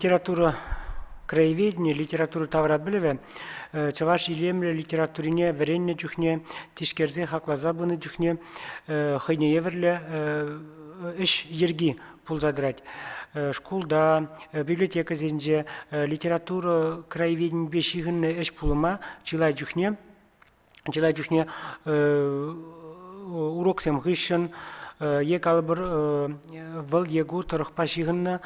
Литература краеведени, литература таврапӗлӗвӗ чӑваш илемлӗ литературине вӗреннӗ чухне, тишкерсе хакласа пынӑ чухне хӑйне евӗрлӗ ӗҫ йӗрки пулса тӑрать. Шкулта, библиотекӑсенче литература краеведенипе ҫыхӑннӑ ӗҫ пулӑма чылай чухне чылай чухне уроксем хыҫҫӑн е калӑпӑр вӑл е ку тӑрӑхпа ҫыхӑннӑ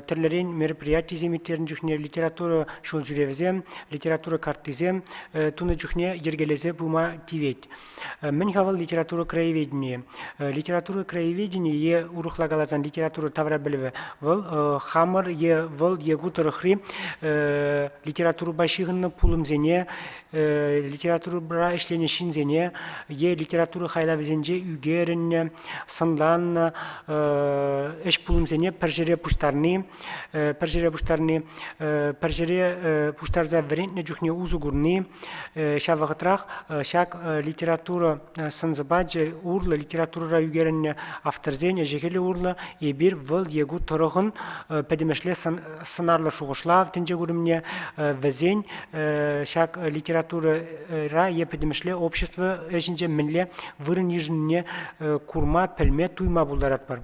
тӗрлӗрен мероприятисем ирттернӗ чухне литература ҫулҫӳревӗсем, литература карттисем тунӑ чухне йӗркелесе пыма тивет. Мӗн-ха вӑл литература краеведенийӗ? Литература краеведенийӗ е урӑхла каласан литература таврапӗлӗвӗ вӑл хамӑр е вӑл е ку тӑрӑхри литературӑпа ҫыхӑннӑ пулӑмсене литературӑра ӗҫленӗ ҫынсене е литература хайлавӗсенче ӳкерӗннӗ, сӑнланнӑ ӗҫ пулӑмсене пӗр ҫӗре пуҫтарни, пӗр ҫӗре пуҫтарни, пӗр ҫӗре пуҫтарса вӗрентнӗ чухне усӑ курни, ҫав вӑхӑтрах ҫак литература сӑн-сӑпачӗ урлӑ литературӑра ӳкерӗннӗ авторсен ӗҫӗ-хӗлӗ урлӑ эпир вӑл е ку тӑрӑхӑн пӗтӗмӗшле сӑнарлӑ шухӑшлав тӗнчекурӑмне вӗсен ҫак литературӑра е пӗтӗмӗшле общество ӗҫӗнче мӗнле вырӑн йышӑннине курма, пӗлме, туйма пултаратпӑр.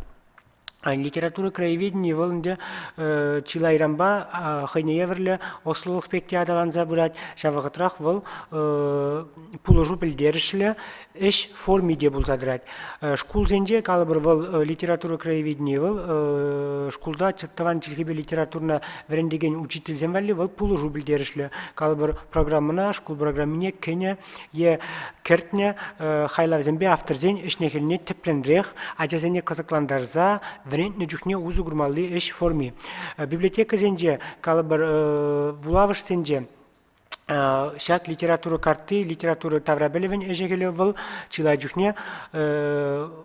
Литература краеведенийӗ вӑл ӗнтӗ чылайранпа хӑйне евӗрлӗ ӑслӑлӑх пек те аталанса пырать. Ҫав вӑхӑтрах вӑл пулӑшу пӗлтерӗшлӗ ӗҫ форми те пулса тӑрать. Шкулсенче, калӑпӑр, вӑл литература краеведенийӗ вӑл шкулта тӑван чӗлхепе литературӑна вӗрентекен учительсем валли вӑл пулӑшу пӗлтерӗшлӗ. Калӑпӑр, программӑна, шкул программине кӗнӗ е кӗртнӗ хайлавсемпе авторсен ӗҫне-хӗлне тӗплӗнрех ачасене кӑсӑклантарса вӗрентнӗ чухне усӑ курмалли ӗҫ форми. Библиотекӑсенче, калӑпӑр, вулавӑшсенче ҫак литература картти, литература таврапӗлӗвӗн ӗҫӗ-хӗлӗ вӑл чылай чухне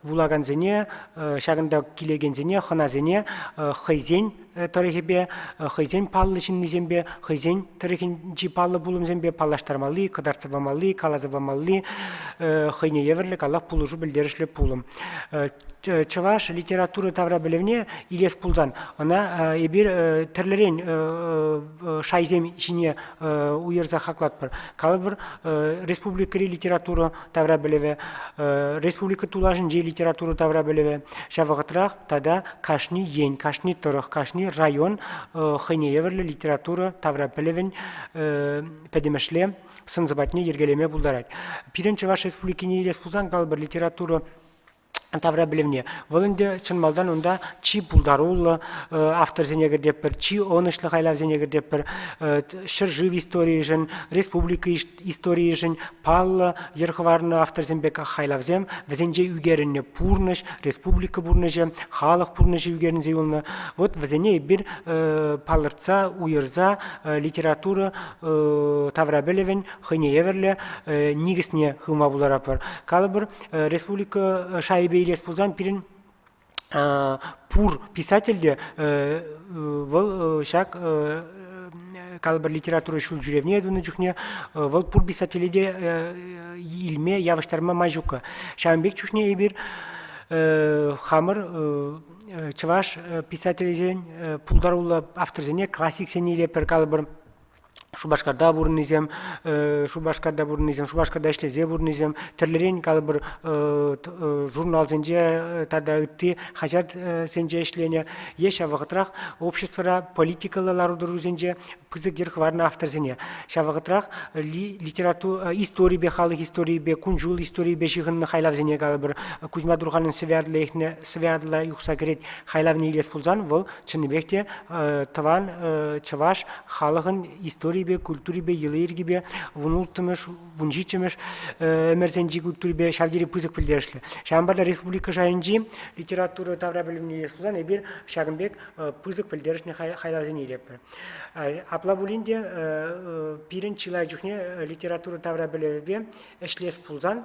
вулакансене, ҫакӑнта килекенсене, хӑнасене хӑйсен тӑрӑхӗпе, хӑйсен паллӑ ҫыннисемпе, хӑйсен тӑрӑхӗнчи паллӑ пулӑмсемпе паллаштармалли, кӑтартса памалли, каласа памалли хӑйне евӗрлӗ каллах пулӑшу пӗлтерӗшлӗ пулӑм. Чӑваш литература таврапӗлӗвне илес пулсан ӑна эпир тӗрлӗрен шайсем ҫине уйӑрса хаклатпӑр. Калӑпӑр, республикӑри литература таврапӗлӗвӗ, республика тулашӗнчи литература таврапӗлӗвӗ, ҫав вӑхӑтрах тата кашни ен, кашни тӑрӑх, кашни район хӑйне евӗрлӗ литература таврапӗлӗвӗн пӗтӗмӗшле сӑн-сӑпатне йӗркелеме пултарать. Пирӗн Чӑваш Республикине илес пулсан, калӑпӑр, литература тавра пӗлӗвне. Вӑл ӗнтӗ чӑн малтан унта чи пултаруллӑ авторсене кӗртетпӗр, чи ӑнӑҫлӑ хайлавсене кӗртетпӗр. Ҫӗршыв историйӗшӗн, республика историйӗшӗн паллӑ йӗр хӑварнӑ авторсем пек хайлавсем вӗсенче ӳкерӗннӗ пурнӑҫ, республика пурнӑҫӗ, халӑх пурнӑҫӗ ӳкерӗнсе юлнӑ. Вот вӗсене эпир палӑртса, уйӑрса литература таврапӗлӗвӗн хӑйне евӗрлӗ никӗсне хывма пултаратпӑр. Калӑпӑр, республика шайӗпе илес пулсан пирӗн пур писатель те вӑл ҫак калӑпӑр литература ҫул ҫӳревне тунӑ чухне вӑл пур писателе те илме явӑҫтарма май ҫуккӑ. Ҫавӑн пек чухне эпир хамӑр чӑваш писателӗсен пултаруллӑ авторсене классиксене илетпӗр калӑпӑр Шупашкарта пурӑннисем, Шупашкарта пурӑннисем, Шупашкарта ӗҫлесе пурӑннисем, тӗрлӗрен калӑпӑр журналсенче тата ытти хаҫатсенче ӗҫленӗ е ҫав вӑхӑтрах обществӑра политикӑллӑ лару-тӑрусенче пысӑк йӗр хӑварнӑ авторсене. Ҫав вӑхӑтрах литература историпе, халӑх историйӗпе, кун-ҫул историйӗпе ҫыхӑннӑ хайлавсене калӑпӑр. Кузьма Турханӑн Сӗве Атӑла юхса кӗрет хайлавне илес пулсан вӑл чӑннипех те тӑван чӑваш халӑхӑн историйӗпе, культурипе, йӑли-йӗркипе вунулттӑмӗш, вунҫиччӗмӗш ӗмӗрсенчи культурипе ҫав тери пысӑк пӗлтерӗшлӗ. Ҫавӑнпа та республика шайӗнчи литература таврапӗлӗвне илес пулсан эпир ҫакӑн пек пысӑк пӗлтерӗшлӗ хайлавсене илетпӗр. Апла пулин те пирӗн чылай чухне литература таврапӗлӗвӗпе ӗҫлес пулсан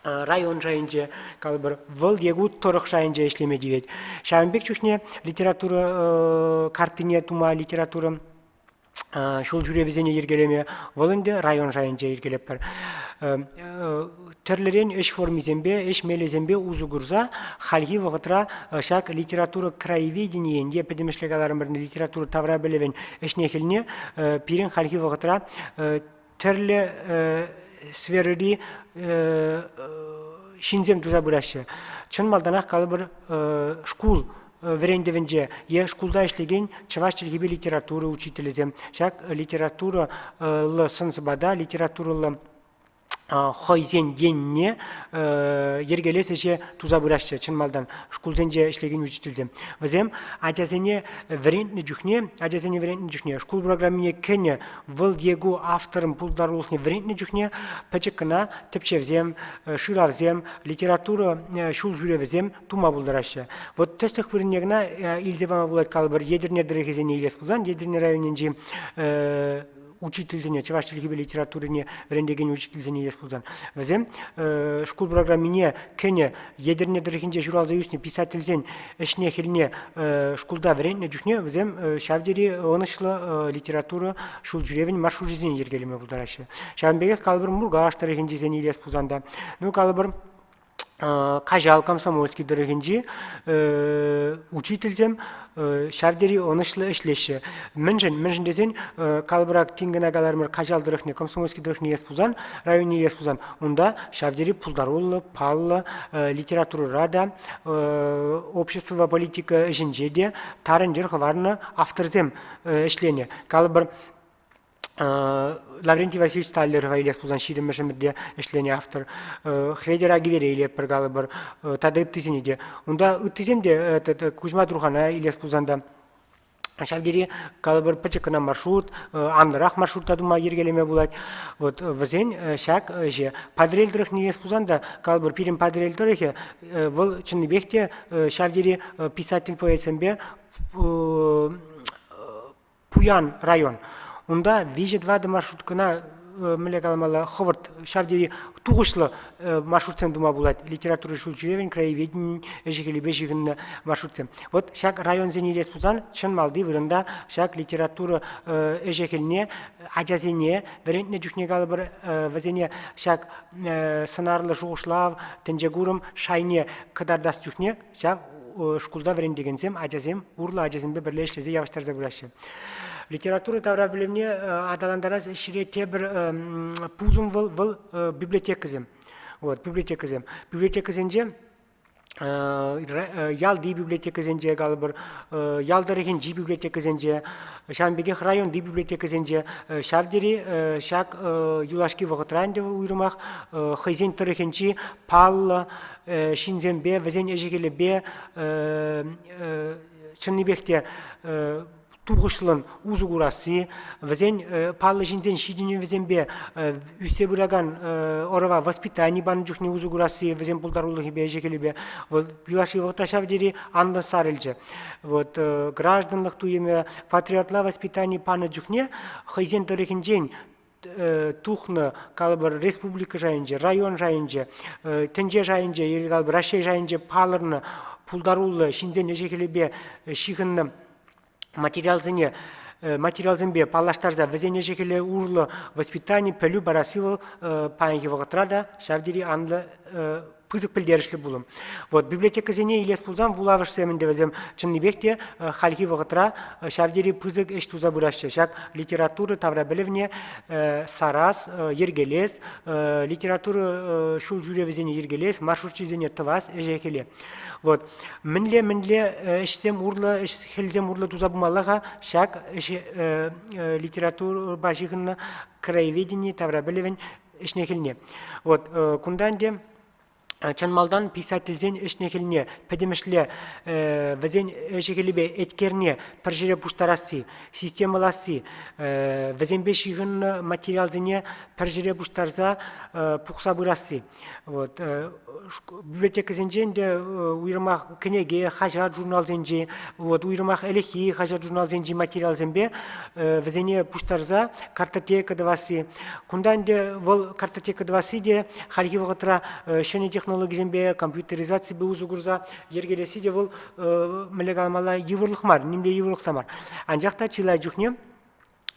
район шайӗнче, калӑпӑр, вӑл е ку тӑрӑх шайӗнче ӗҫлеме тивет. Ҫавӑн пек чухне литература карттине тума, литература ҫул ҫӳревӗсене йӗркелеме вӑл ӗнтӗ район шайӗнче йӗркелетпӗр. Тӗрлӗрен ӗҫ формисемпе, ӗҫ мелӗсемпе усӑ курса хальхи вӑхӑтра ҫак литература краеведенийӗн е пӗтӗмӗшле каларӑмӑр литература таврапӗлӗвӗн ӗҫне-хӗлне пирӗн хальхи вӑхӑтра тӗрлӗ сферӑри ҫынсем туса пыраҫҫӗ. Чӑн малтанах калӑпӑр шкул вӗрентӗвӗнче е шкулта ӗҫлекен чӑваш чӗлхипе литература учителӗсем ҫак литературӑллӑ сӑн-сӑпата, литературӑллӑ хӑйсен енне йӗркелес ӗҫе туса пыраҫҫӗ чӑн малтан шкулсенче ӗҫлекен учительсем. Вӗсем ачасене вӗрентнӗ чухне, ачасене вӗрентнӗ чухне шкул программине кӗнӗ вӑл е ку авторӑн пултарулӑхне вӗрентнӗ чухне пӗчӗк кӑна тӗпчевсем, шыравсем, литература ҫул ҫӳревӗсем тума пултараҫҫӗ. Вот тӗслӗх вырӑнне кӑна илсе пама пулать калӑпӑр Етӗрне тӑрӑхӗсене илес пулсан Етӗрне районӗнчи учительсене, чӑваш чӗлхипе литературине вӗрентекен учительсене илес пулсан, вӗсем шкул программине кӗнӗ Етӗрне тӑрӑхӗнче ҫуралса ӳснӗ писательсен ӗҫне-хӗлне шкулта вӗрентнӗ чухне вӗсем ҫав тери ӑнӑҫлӑ литература ҫул ҫӳревӗн маршручӗсене йӗркелеме пултараҫҫӗ. Ҫавӑн пекех калӑпӑр Муркаш тӑрӑхӗнчисене илес пулсан та, ну калӑпӑр Каҫал Комсомольски тӑрӑхӗнчи учительсем ҫав тери ӑнӑҫлӑ ӗҫлеҫҫӗ. Мӗншӗн? Мӗншӗн тесен калӑпӑрах тин кӑна каларӑмӑр Каҫал тӑрӑхне, Комсомольски тӑрӑхне илес пулсан, районне илес пулсан, унта ҫав тери пултаруллӑ, паллӑ литературӑра та, обществӑпа политика ӗҫӗнче те тарӑн йӗр хӑварнӑ авторсем ӗҫленӗ. Калӑпӑр, Лаврентий Васильевич Таллерова илес пулсан ҫирӗммӗш ӗмӗрте ӗҫленӗ автор. Хветӗр Агивере илетпӗр калӑпӑр тата ыттисене те. Унта ыттисем те Кузьма Турхана илес пулсан та ҫав тери калӑпӑр пӗчӗк кӑна маршрут, анлӑрах маршрут та тума йӗркелеме пулать. Вот вӗсен ҫак ӗҫе Патӑрьел тӑрӑхне илес пулсан та калӑпӑр пирӗн Патӑрьел тӑрӑхӗ вӑл чӑннипех те ҫав тери писатель-поэтсемпе пуян район. Унта виҫӗ-тӑватӑ маршруткӑна мӗнле каламалла хӑвӑрт ҫав тери тухӑҫлӑ маршрутсем тума пулать. Литература ҫул ҫӳревӗн, краеведенин ӗҫӗ-хӗлӗпе ҫыхӑннӑ маршрутсем. Вот ҫак районсене илес пулсан чӑн малти вырӑнта ҫак литература ӗҫӗ-хӗлне ачасене вӗрентнӗ чухне калӑпӑр вӗсене ҫак сӑнарлӑ шухӑшлав, тӗнчекурӑм шайне кӑтартас чухне Ҫав шкулта вӗрентекенсем ачасем урлӑ ачасемпе пӗрле ӗҫлесе явӑҫтарса пыраҫҫӗ. Литература таврапӗлӗвне аталантарас ӗҫре тепӗр пусӑм вӑл, вӑл библиотекӑсем. Вот, библиотекӑсем. Библиотекӑсенче ялти библиотекӑсенче, калӑпӑр, ял тӑрӑхӗнчи библиотекӑсенче, ҫавӑн пекех районти библиотекӑсенче ҫав тери ҫак юлашки вӑхӑтра ӗнтӗ уйрӑмах хӑйсен тӑрӑхӗнчи паллӑ ҫынсемпе, вӗсен ӗҫӗ-хӗлӗпе чӑннипех те тухӑҫлӑн усӑ курасси, вӗсен паллӑ ҫынсен ҫитӗнӗвӗсемпе ӳссе пыракан ӑрӑва воспитани панӑ чухне усӑ курасси, вӗсен пултарулӑхӗпе, ӗҫӗ-хӗлӗпе вӑл юлашки вӑхӑтра ҫав тери анлӑ сарӑлчӗ. Вот гражданлӑх туйӑмӗ, патриотла воспитани панӑ чухне хӑйсен тӑрӑхӗнчен тухнӑ, калӑпӑр, республика шайӗнче, район шайӗнче, тӗнче шайӗнче е калӑпӑр, Раҫҫей шайӗнче палӑрнӑ пултаруллӑ ҫынсен ӗҫӗ-хӗлӗпе ҫыхӑннӑ материалсене материалсемпе паллаштарса вӗсен ӗҫӗ-хӗлӗ урлӑ воспитани, пӗлӳ парасси вӑл паянхи вӑхӑтра та ҫав тери анлӑ пысӑк пӗлтерӗшлӗ пулӑм. Вот библиотекӑсене илес пулсан вулавӑшсем ӗнтӗ вӗсем чӑннипех те хальхи вӑхӑтра ҫав тери пысӑк ӗҫ туса пыраҫҫӗ. Ҫак литература таврапӗлӗвне сарас, йӗркелес, литература ҫул ҫӳревӗсене йӗркелес, маршрутчисене тӑвас ӗҫе-хӗле. Вот мӗнле-мӗнле ӗҫсем урлӑ, ӗҫ-хӗлсем урлӑ туса пымалла-ха ҫак ӗҫ литературӑпа ҫыхӑннӑ краеведени таврапӗлӗвӗн ӗҫне-хӗлне. Вот кунта ӗнтӗ чӑн малтан писательсен ӗҫне-хӗлне пӗтӗмӗшле вӗсен ӗҫӗ-хӗлӗпе еткерне пӗр ҫӗре пуҫтарасси, системӑласси, вӗсемпе ҫыхӑннӑ материалсене пӗр ҫӗре пуҫтарса пухса пырасси. Вот. Библиотекӑсенчен те уйрӑмах кӗнеке, хаҫат-журналсенчи, вот, уйрӑмах ӗлӗкхи хаҫат-журналсенчи материалсемпе вӗсене пуҫтарса картотека тӑвасси. Кунта ӗнтӗ вӑл картотека тӑвасси те хальхи вӑхӑтра ҫӗнӗ технологисемпе, компьютеризаципе усӑ курса йӗркелесси те вӑл мӗнле каламалла, йывӑрлӑх мар, нимле йывӑрлӑх та мар. Анчах та чылай чухне.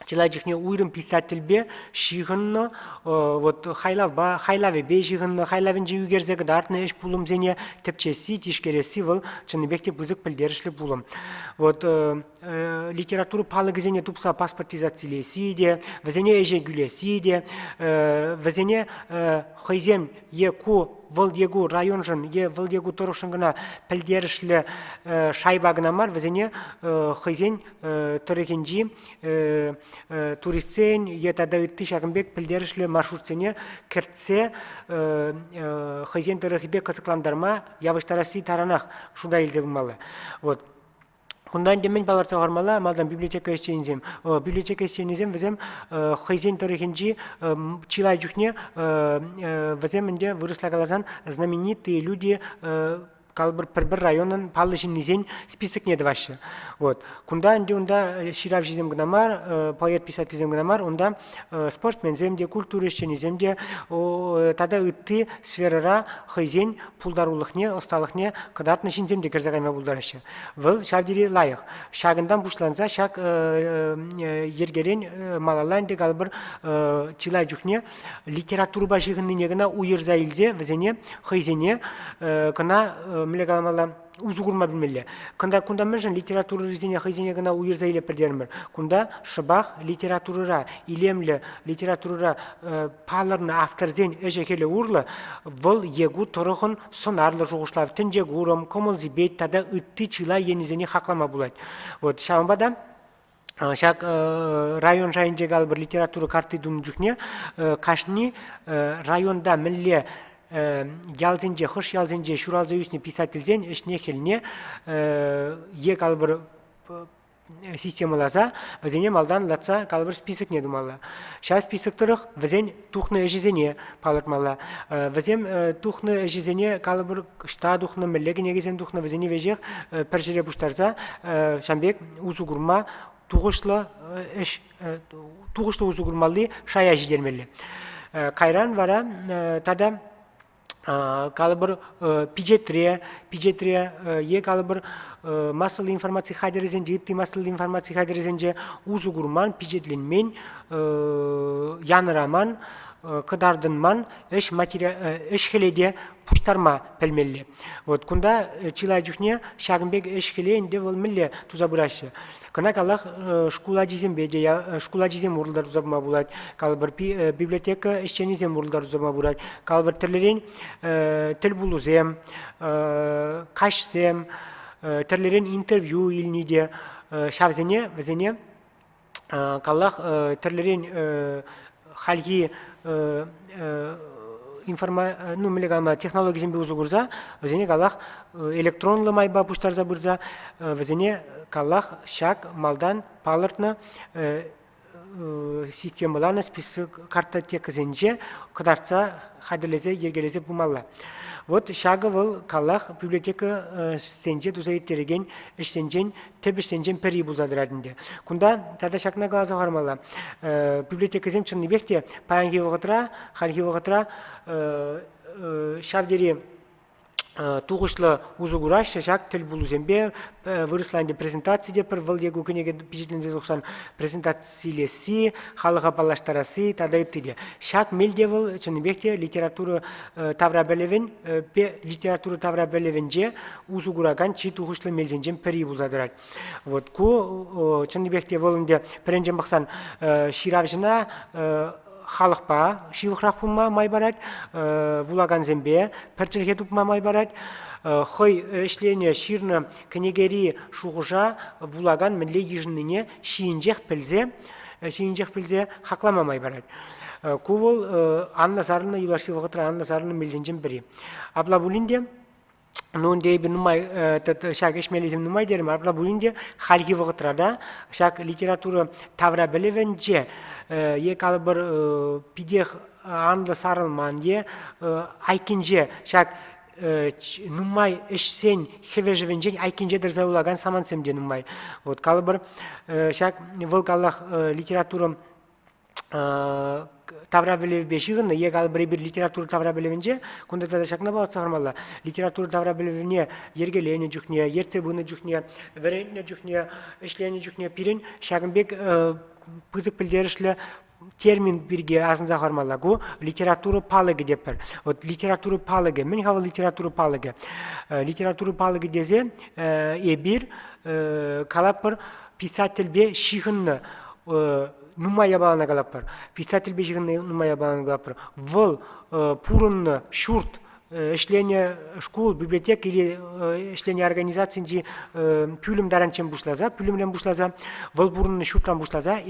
Чылай чухне уйрӑм писательпе ҫыхӑннӑ, вот хайлавпа, хайлавӗпе ҫыхӑннӑ, хайлавӗнче ӳкерсе кӑтартнӑ ӗҫ пулӑмсене тӗпчесси, тишкересси вӑл чӑннипех те пысӑк пӗлтерӗшлӗ пулӑм. Вот литература палӑкӗсене тупса паспортизацилесси те, вӗсене ӗҫе кӳлесси те, вӗсене хӑйсем е ку вӑл е ку районшӑн е вӑл е ку тӑрӑхшӑн кӑна пӗлтерӗшлӗ шайпа кӑна мар, вӗсене хӑйсен тӑрӑхӗнчи туристсен е тата ытти ҫакӑн пек пӗлтерӗшлӗ маршрутсене кӗртсе хӑйсен тӑрӑхӗпе кӑсӑклантарма явӑҫтарасси таранах шута илсе пымалла. Вот. Кунта ӗнтӗ мӗн палӑртса хӑвармалла, малтан библиотека ӗҫченӗсем. Библиотека ӗҫченӗсем вӗсем хӑйсен тӑрӑхӗнчи чылай чухне вӗсем ӗнтӗ вырӑсла каласан знаменитые люди калӑпӑр пӗр-пӗр районӑн паллӑ ҫыннисен списокне тӑваҫҫӗ. Вот. Кунта ӗнтӗ унта ҫыравҫӑсем кӑна мар, поэт-писательсем кӑна мар, унта спортсменсем те, культура ӗҫченӗсем те тата ытти сферӑра хӑйсен пултарулӑхне, ӑсталӑхне кӑтартнӑ ҫынсем те кӗрсе кайма пултараҫҫӗ. Вӑл ҫав тери лайӑх. Ҫакӑнтан пуҫланса ҫак йӗркерен малалла ӗнтӗ калӑпӑр чылай чухне литературӑпа ҫыхӑннине кӑна уйӑрса илсе вӗсене хӑйсене кӑна мӗнле каламалла усӑ курма пӗлмелле. Кунта, кунта мӗншӗн литературӑрисене хӑйсене кӑна уйӑрса илеп пӗтермӗр? Кунта шӑпах литературӑра, илемлӗ литературӑра палӑрнӑ авторсен ӗҫӗ-хӗлӗ урлӑ вӑл е ку тӑрӑхӑн сӑнарлӑ шухӑшлав, тӗнчекурӑм, кӑмӑл-сипет тата ытти чылай енӗсене хаклама пулать. Вот ҫавӑнпа та ҫак район шайӗнче калӑпӑр литература картти тунӑ чухне кашни районта мӗнле ялсенче, хӑш ялсенче ҫуралса ӳснӗ писательсен ӗҫне-хӗлне е калӑпӑр системӑласа вӗсене малтан лартса калӑпӑр списокне тумалла. Ҫав список тӑрӑх вӗсен тухнӑ ӗҫӗсене палӑртмалла. Вӗсем тухнӑ ӗҫӗсене калӑпӑр ӑҫта тухнӑ, мӗнле кӗнекесем тухнӑ, вӗсене веҫех пӗр ҫӗре пуҫтарса ҫавӑн пек усӑ курма тухӑҫлӑ ӗҫ тухӑҫлӑ усӑ курмалли шая ҫитермелле. Кайран вара тата калӑпӑр пичетре, пичетре е калӑпӑр массӑллӑ информаци хатӗрӗсенче, ытти массӑллӑ информаци хатӗрӗсенче усӑ курман, пичетленмен, янӑраман, кӑтартӑнман ӗҫ ӗҫ-хӗле те пуҫтарма пӗлмелле. Вот кунта чылай чухне ҫакӑн пек ӗҫ-хӗле ӗнтӗ вӑл мӗнле туса пыраҫҫӗ. Кӑна калах шкул ачисемпе те шкул ачисем урлӑ та туса пыма пулать. Калӑпӑр библиотека ӗҫченӗсем урлӑ та туса пыма пулать. Калӑпӑр тӗрлӗрен тӗлпулусем, каҫсем, тӗрлӗрен интервью илни те ҫавсене вӗсене каллах тӗрлӗрен хальхи информа ну мӗнле калама технологисемпе усӑ курса вӗсене каллах электронлӑ майпа пуҫтарса пырса вӗсене каллах ҫак малтан палӑртнӑ системӑланӑ список картотекӑсенче кӑтартса хатӗрлесе йӗркелесе пымалла. Вот ҫакӑ вӑл каллах библиотекӑсенче туса ирттерекен ӗҫсенчен тӗп ӗҫсенчен пӗри пулса тӑрать ӗнтӗ. Кунта тата ҫакна каласа хӑвармалла. Библиотекӑсем чӑннипех те паянхи вӑхӑтра, хальхи вӑхӑтра ҫав тери тухӑҫлӑ усӑ кураҫҫӗ ҫак тӗлпулусемпе вырӑсла ӗнтӗ презентаци те пӗр вӑл е ку кӗнеке пичетленсе тухсан презентацилесси, халӑха паллаштарасси тата ытти те. Ҫак мел те вӑл чӑннипех те литература таврапӗлӗвӗн литература таврапӗлӗвӗнче усӑ куракан чи тухӑҫлӑ мелсенчен пӗри пулса тӑрать. Вот ку чӑннипех те вӑл ӗнтӗ пӗринчен пӑхсан ҫыравҫӑна халӑхпа ҫывӑхрах пулма май парать, вулакансемпе пӗр чӗлхе тупма май парать, хӑй ӗҫленӗ, ҫырнӑ кӗнекери шухӑша вулакан мӗнле йышӑннине ҫийӗнчех пӗлсе, ҫийӗнчех пӗлсе хаклама май парать. Ку вӑл анлӑ сарӑлнӑ юлашки вӑхӑтра анлӑ сарӑлнӑ мелсенчен пӗри. Апла пулин те ну, ӗнтӗ эпир нумай ҫак ӗҫмеллисем нумай терӗм, апла пулин те хальхи вӑхӑтра та ҫак литература таврапӗлӗвӗнче е калӑпӑр питех анлӑ сарӑлман е айккинче ҫак нумай ӗҫсен хӗвӗшӗвӗнчен айккинче тӑрса юлакан самантсем те нумай. Вот калӑпӑр ҫак вӑл каллах литература таврапӗлӗвпе ҫыхӑннӑ е калӑпӑр эпир литература таврапӗлӗвӗнче кунта тата ҫакна палӑртса хӑвармалла. Литература таврапӗлӗвне йӗркеленӗ чухне, ертсе пынӑ чухне, вӗрентнӗ чухне, ӗҫленӗ чухне пирӗн ҫакӑн пек. пысӑк пӗлтерӗшлӗ термин пирки асӑнса хӑвармалла. Ку литература палӑкӗ тетпӗр. Вот литература палӑкӗ. Мӗн-ха вӑл литература палӑкӗ? Литература палӑкӗ тесе эпир калатпӑр писательпе ҫыхӑннӑ нумай япалана калатпӑр. Писательпе ҫыхӑннӑ нумай япалана калатпӑр. Вӑл пурӑннӑ ҫурт ӗҫленӗ шкул, библиотека или ӗҫленӗ организацинчи пӳлӗм таранччен пуҫласа, пӳлӗмрен пуҫласа, вӑл пурӑннӑ ҫуртран пуҫласа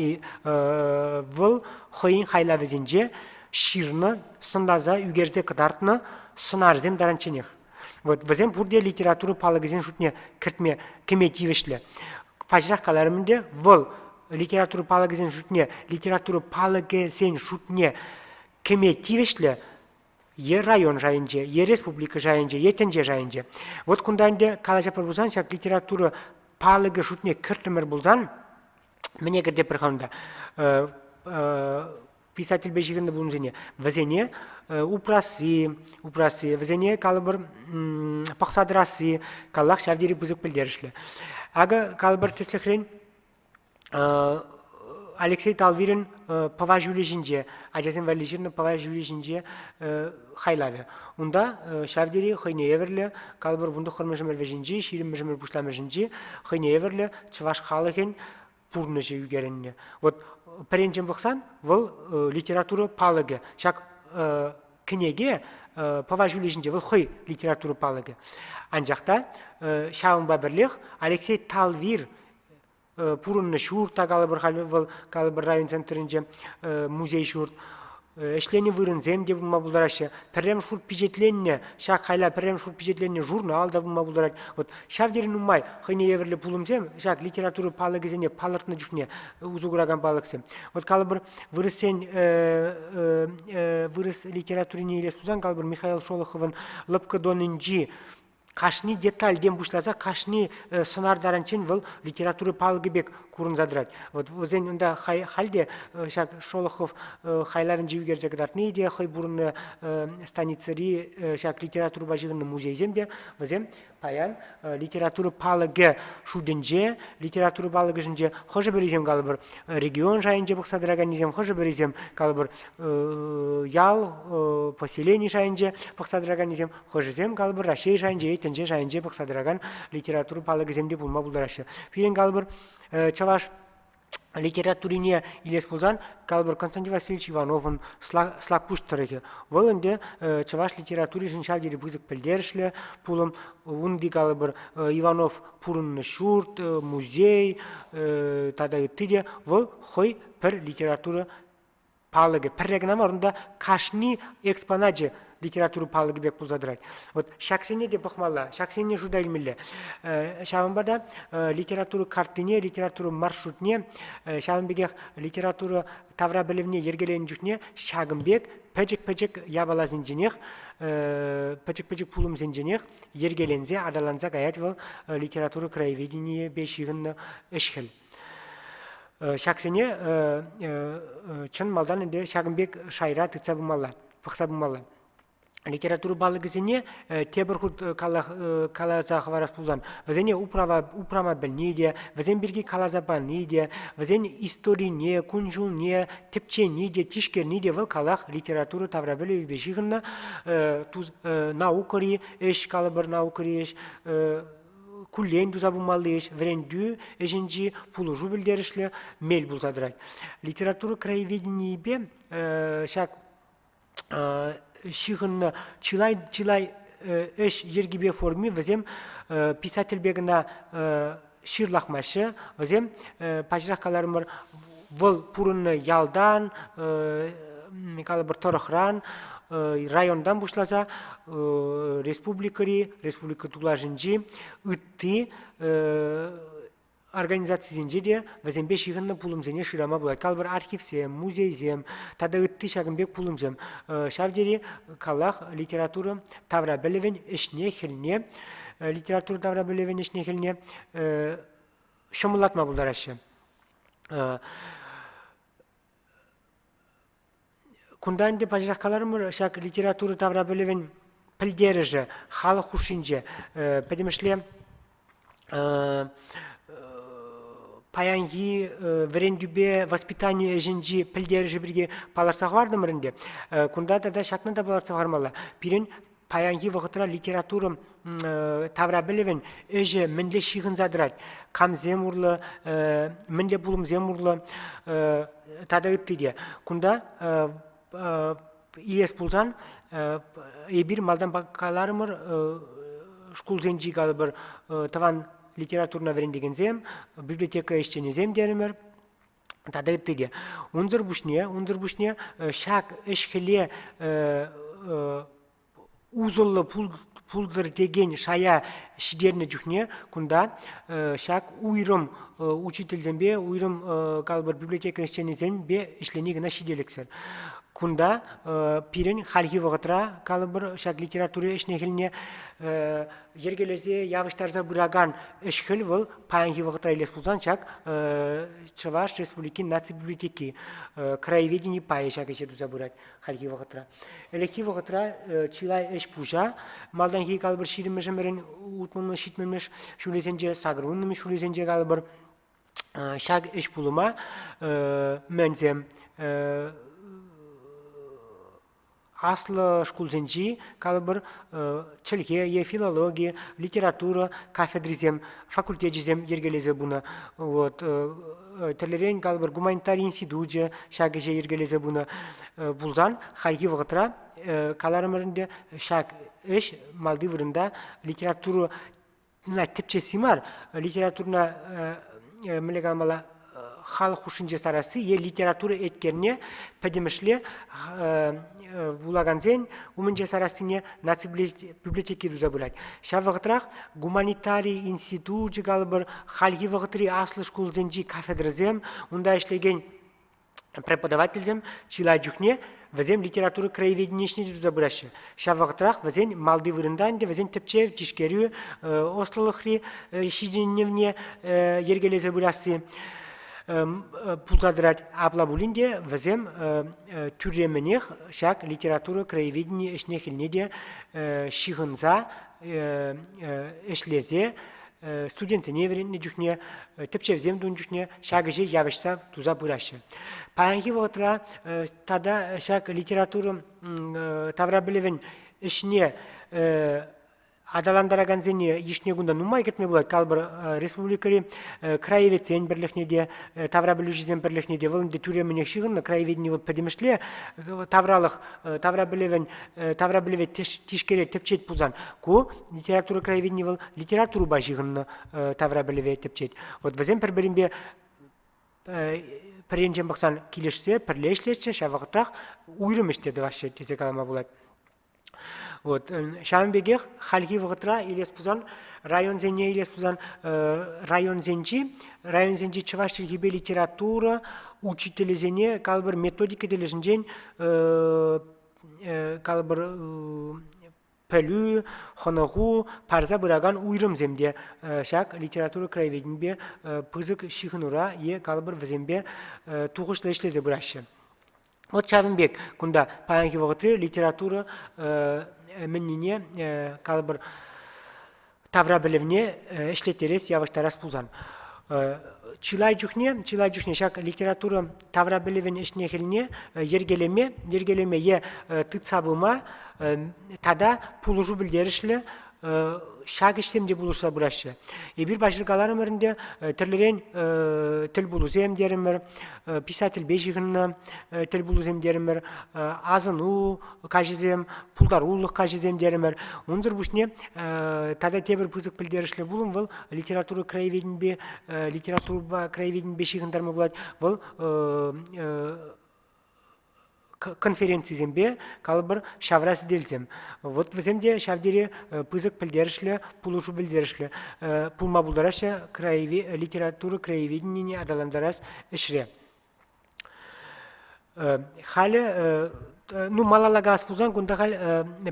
вӑл хӑйӗн хайлавӗсенче ҫырнӑ, сӑнласа, ӳкерсе кӑтартнӑ сӑнарсем таранчченех. Вот вӗсем пурте литература палӑкӗсен шутне кӗртме кӗме тивӗҫлӗ. Паҫӑрах каларӑм ӗнтӗ, вӑл литература палӑкӗсен шутне, литература палӑкӗсен шутне кӗме тивӗҫлӗ е район шайӗнче, е республика шайӗнче, е тӗнче шайӗнче. Вот кунта ӗнтӗ калаҫатпӑр пулсан ҫак литература палӑкӗ шутне кӗртрӗмӗр пулсан, мӗне кӗртетпӗр-ха унта? Писательпе ҫыхӑннӑ пулӑмсене. Вӗсене упрасси, упрасси, вӗсене калӑпӑр пӑхса тӑрасси каллах ҫав тери пысӑк пӗлтерӗшлӗ. Акӑ калӑпӑр тӗслӗхрен Алексей Талвирӗн Пӑва ҫулӗ ҫинче, ачасем валли ҫырнӑ Пӑва ҫулӗ ҫинче хайлавӗ. Унта ҫав тери хӑйне евӗрлӗ, калӑпӑр, вунтӑххӑрмӗш ӗмӗр вӗҫӗнчи, ҫирӗммӗш ӗмӗр пуҫламӑшӗнчи хӑйне евӗрлӗ чӑваш халӑхӗн пурнӑҫӗ ӳкерӗннӗ. Вот пӗренчен пӑхсан вӑл литература палӑкӗ. Ҫак кӗнеке Пӑва ҫулӗ ҫинче вӑл хӑй литература палӑкӗ. Анчах та ҫавӑнпа пӗрлех Алексей Талвир пурӑннӑ ҫурт та калӑпӑр халь вӑл калӑпӑр район центрӗнче музей ҫурт ӗҫленӗ вырӑнсем те пулма пултараҫҫӗ. Пӗрремӗш хут пичетленнӗ ҫак хайла пӗрремӗш хут пичетленнӗ журнал та пулма пултарать. Вот ҫав тери нумай хӑйне евӗрлӗ пулӑмсем ҫак литература палӑкӗсене палӑртнӑ чухне усӑ куракан палӑксем. Вот калӑпӑр вырӑссен вырӑс литературине илес пулсан калӑпӑр Михаил Шолоховӑн Лӑпкӑ Донӗнчи кашни детальтен пуҫласа кашни сӑнар таранччен вӑл литература палӑкӗ пек курӑнса тӑрать. Вот вӗсен унта халь те ҫак Шолохов хайлавӗнче ӳкерсе кӑтартни те, хӑй пурӑннӑ станицӑри ҫак литературӑпа ҫыхӑннӑ музейсем те вӗсем паян литература палӑкӗ шутӗнче, литература палӑкӗшӗнче хӑшӗ-пӗрисем калӑпӑр регион шайӗнче пӑхса тӑраканнисем, хӑшӗ-пӗрисем калӑпӑр ял, поселени шайӗнче пӑхса тӑраканнисем, Хӑшӗсем, калӑпӑр, Раҫҫей шайӗнче е тӗнче шайӗнче пӑхса тӑракан литература палӑкӗсем те пулма пултараҫҫӗ. Пирӗн, калӑпӑр, чӑваш литературине илес пулсан, калӑпӑр, Константин Васильевич Ивановӑн Слакпуҫ тӑрӑхӗ. Вӑл ӗнтӗ чӑваш литературишӗн ҫав тери пысӑк пӗлтерӗшлӗ пулӑм. Унти, калӑпӑр, Иванов пурӑннӑ ҫурт, музей тата ытти те вӑл хӑй пӗр литература палӑкӗ пӗрре кӑна мар, унта кашни экспоначӗ литература палӑкӗ пек пулса тӑрать. Вот ҫаксене те пӑхмалла, ҫаксене шута илмелле. Ҫавӑнпа та литература карттине, литература маршрутне, ҫавӑн пекех литература таврапӗлӗвне йӗркеленӗ чухне ҫакӑн пек пӗчӗк-пӗчӗк япаласенченех, пӗчӗк-пӗчӗк пулӑмсенченех йӗркеленсе аталанса каять вӑл литература краеведенийӗпе ҫыхӑннӑ ӗҫ-хӗл. Ҫаксене чӑн малтан ӗнтӗ ҫакӑн пек шайра тытса пымалла, пӑхса пымалла. Литература палӑкӗсене тепӗр хут каласа хӑварас пулсан, вӗсене управа, упрама пӗлни те, вӗсем пирки каласа пани те, вӗсен историне, кун-ҫулне тӗпчени те, тишкерни те вӑл калах литература таврапӗлӗвӗпе ҫыхӑннӑ наукӑри ӗҫ, калӑпӑр, наукӑри ӗҫ, куллен туса пымалли ӗҫ, вӗрентӳ ӗҫӗнчи пулӑшу пӗлтерӗшлӗ мел пулса тӑрать. Литература краеведенийӗпе ҫак ҫыхӑннӑ чылай-чылай ӗҫ йӗркипе форми вӗсем писательпе кӑна ҫырлахмаҫҫӗ. Вӗсем, паҫӑрах каларӑмӑр, вӑл пурӑннӑ ялтан, калӑпӑр, тӑрӑхран, районтан пуҫласа республикӑри, республика тулашӗнчи ытти организацисенче те вӗсемпе ҫыхӑннӑ пулӑмсене шырама пулать. Калӑпӑр, архивсем, музейсем тата ытти ҫакӑн пек пулӑмсем. Ҫав тери калах литература таврапӗлӗвӗн ӗҫне-хӗлне, литература таврапӗлӗвӗн ӗҫне-хӗлне ҫӑмӑллатма пултараҫҫӗ. Кунта ӗнтӗ паҫӑрах каларӑмӑр, ҫак литература таврапӗлӗвӗн пӗлтерӗшӗ халӑх хушшинче пӗтӗмӗшле. Паянхи вӗрентӳпе воспитани ӗҫӗнчи пӗлтерӗшӗ пирки палӑртса хӑвартӑмӑр ӗнтӗ. Кунта тата ҫакна та палӑртса хӑвармалла. Пирӗн паянхи вӑхӑтра литература таврапӗлӗвӗн ӗҫӗ мӗнле ҫыхӑнса тӑрать, камсем урлӑ, мӗнле пулӑмсем урлӑ тата ытти те. Кунта илес пулсан эпир малтан каларӑмӑр шкулсенчи калӑпӑр тӑван литературӑна вӗрентекенсем, библиотека ӗҫченӗсем терӗмӗр тата ытти те. Унсӑр пуҫне, унсӑр пуҫне ҫак ӗҫ-хӗле усӑллӑ пултӑр текен шая ҫитернӗ чухне кунта ҫак уйрӑм учительсемпе, уйрӑм калӑпӑр библиотека ӗҫченӗсемпе ӗҫлени кӑна ҫителӗксӗр. Кунта пирӗн хальхи вӑхӑтра калӑпӑр ҫак литература ӗҫне-хӗлне йӗркелесе явӑҫтарса пыракан ӗҫ-хӗл вӑл паянхи вӑхӑтра илес пулсан ҫак Чӑваш Республикин наци библиотеки краеведени пайӗ ҫак ӗҫе туса пырать хальхи вӑхӑтра. Ӗлӗкхи вӑхӑтра чылай ӗҫ-пуҫа малтанхи калӑпӑр ҫирӗммӗш ӗмӗрӗн утмӑлмӗш ҫитмӗлмӗш ҫулӗсенче, сакӑрвуннӑмӗш ҫулӗсенче калӑпӑр ҫак ӗҫ-пулӑма мӗнсем аслӑ шкулсенчи, калӑпӑр, чӗлхе е филологи, литература кафедрисем, факультечӗсем йӗркелесе пынӑ. Вот. Тӗрлӗрен, калӑпӑр, гуманитари институчӗ ҫак ӗҫе йӗркелесе пынӑ пулсан, хальхи вӑхӑтра, каларӑмӑр ӗнтӗ, ҫак ӗҫ малти вырӑнта литература тӗпчесси мар, литературӑна мӗнле каламалла, халӑх хушшинче сарасси е литература еткерне пӗтӗмӗшле вулакансен умӗнче сарассине наци библиотеки туса пырать. Ҫав вӑхӑтрах гуманитари институчӗ калӑпӑр, хальхи вӑхӑтри аслӑ шкулсенчи кафедрӑсем, унта ӗҫлекен преподавательсем чылай чухне вӗсем литература краеведени ӗҫне те туса пыраҫҫӗ. Ҫав вӑхӑтрах вӗсен малти вырӑнта ӗнтӗ вӗсен тӗпчев, тишкерӳ, ӑслӑлӑхри ҫитӗнӗвне йӗркелесе пырасси пулса тӑрать. Апла пулин те вӗсем тӳрремӗнех ҫак литература краеведени ӗҫне-хӗлне те ҫыхӑнса ӗҫлесе студентсене вӗрентнӗ чухне, тӗпчевсем тунӑ чухне ҫак ӗҫе явӑҫса туса пыраҫҫӗ. Паянхи вӑхӑтра тата ҫак литература таврапӗлӗвӗн ӗҫне аталантаракансене йышне кунта нумай кӗртме пулать. Калӑпӑр, республикӑри краеведсен пӗрлӗхне те, таврапӗлӳҫӗсен пӗрлӗхне те вӑл ӗнтӗ тӳрремӗнех ҫыхӑннӑ. Краеведени вӑл пӗтӗмӗшле тавралӑх таврапӗлӗвӗн таврапӗлӗве тишкерет, тӗпчет пулсан, ку литература краеведени вӑл литературӑпа ҫыхӑннӑ таврапӗлӗве тӗпчет. Вот вӗсем пӗр-пӗринпе пӗр енчен пӑхсан килӗшсе пӗрле ӗҫлеҫҫӗ, ҫав вӑхӑтрах уйрӑм ӗҫ те тӑваҫҫӗ тесе калама пулать. Вот. Ҫавӑн пекех хальхи вӑхӑтра илес пулсан, районсене илес пулсан, районсенчи районсенчи чӑваш чӗлхипе литература учителӗсене калӑпӑр методика тӗлӗшӗнчен калӑпӑр пӗлӳ, хӑнӑху парса пыракан уйрӑмсем те ҫак литература краеведенипе пысӑк ҫыхӑнура е калӑпӑр вӗсемпе тухӑҫлӑ ӗҫлесе пыраҫҫӗ. Вот ҫавӑн пек кунта паянхи вӑхӑтри литература мӗннине калӑпӑр таврапӗлӗвне ӗҫлеттерес, явӑҫтарас пулсан. Чылай чухне, чылай чухне ҫак литература таврапӗлӗвӗн ӗҫне-хӗлне йӗркелеме, йӗркелеме е тытса пыма тата пулӑшу пӗлтерӗшлӗ ҫак ӗҫсем те пулӑшса пыраҫҫӗ. Эпир паҫӑр каларӑмӑр ӗнтӗ, тӗрлӗрен тӗлпулусем терӗмӗр, писательпе ҫыхӑннӑ тӗлпулусем терӗмӗр, асӑну каҫӗсем, пултарулӑх каҫӗсем терӗмӗр. Унсӑр пуҫне тата тепӗр пысӑк пӗлтерӗшлӗ пулӑм вӑл литература краеведенипе литературӑпа краеведенипе ҫыхӑнтарма пулать. Вӑл конференцисемпе, калӑпӑр, ҫавра сӗтелсем. Вот вӗсем те ҫав тери пысӑк пӗлтерӗшлӗ, пулӑшу пӗлтерӗшлӗ пулма пултараҫҫӗ литература краеведенине аталантарас ӗҫре. Халӗ ну, малалла калас пулсан, кунта халь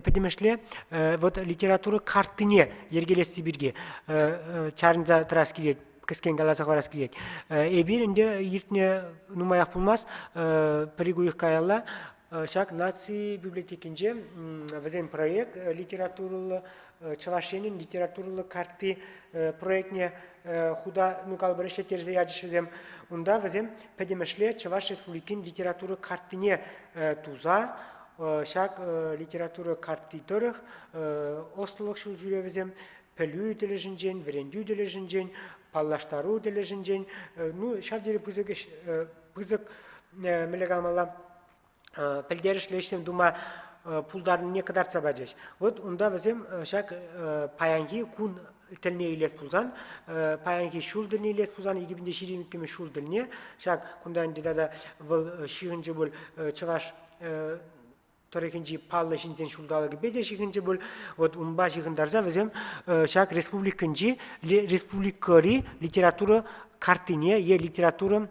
пӗтӗмӗшле вот литература карттине йӗркелесси пирки чарӑнса тӑрас килет, кӗскен каласа хӑварас килет. Эпир ӗнтӗ иртнӗ нумаях пулмасть, пӗр-ик уйӑх каялла ҫак наци библиотекинче вӗсен проект литературӑллӑ Чӑваш Енӗн литературӑллӑ картти проектне. хута, ну, калӑпӑр, ӗҫлеттерсе ячӗҫ вӗсем. Унта вӗсем пӗтӗмӗшле Чӑваш Республикин литература карттине туса ҫак литература картти тӑрӑх ӑслӑлӑх ҫул ҫӳревӗсем пӗлӳ тӗлӗшӗнчен, вӗрентӳ тӗлӗшӗнчен, паллаштару тӗлӗшӗнчен, ну, ҫав тери пысӑк ӗҫ, пысӑк, мӗнле каламалла, пӗлтерӗшлӗ ӗҫсем тума пултарнине кӑтартса пачӗҫ. Вот унта вӗсем ҫак паянхи кун тӗлне илес пулсан, паянхи ҫул тӗлне илес пулсан, 2022 ҫул тӗлне ҫак кунта ӗнтӗ тата вӑл ҫыхӑнчӗ пуль чӑваш тӑрӑхӗнчи паллӑ ҫынсен ҫулталӑкӗпе те ҫыхӑнчӗ пуль. Вот унпа ҫыхӑнтарса вӗсем ҫак республикӑнчи республикӑри литература карттине е литература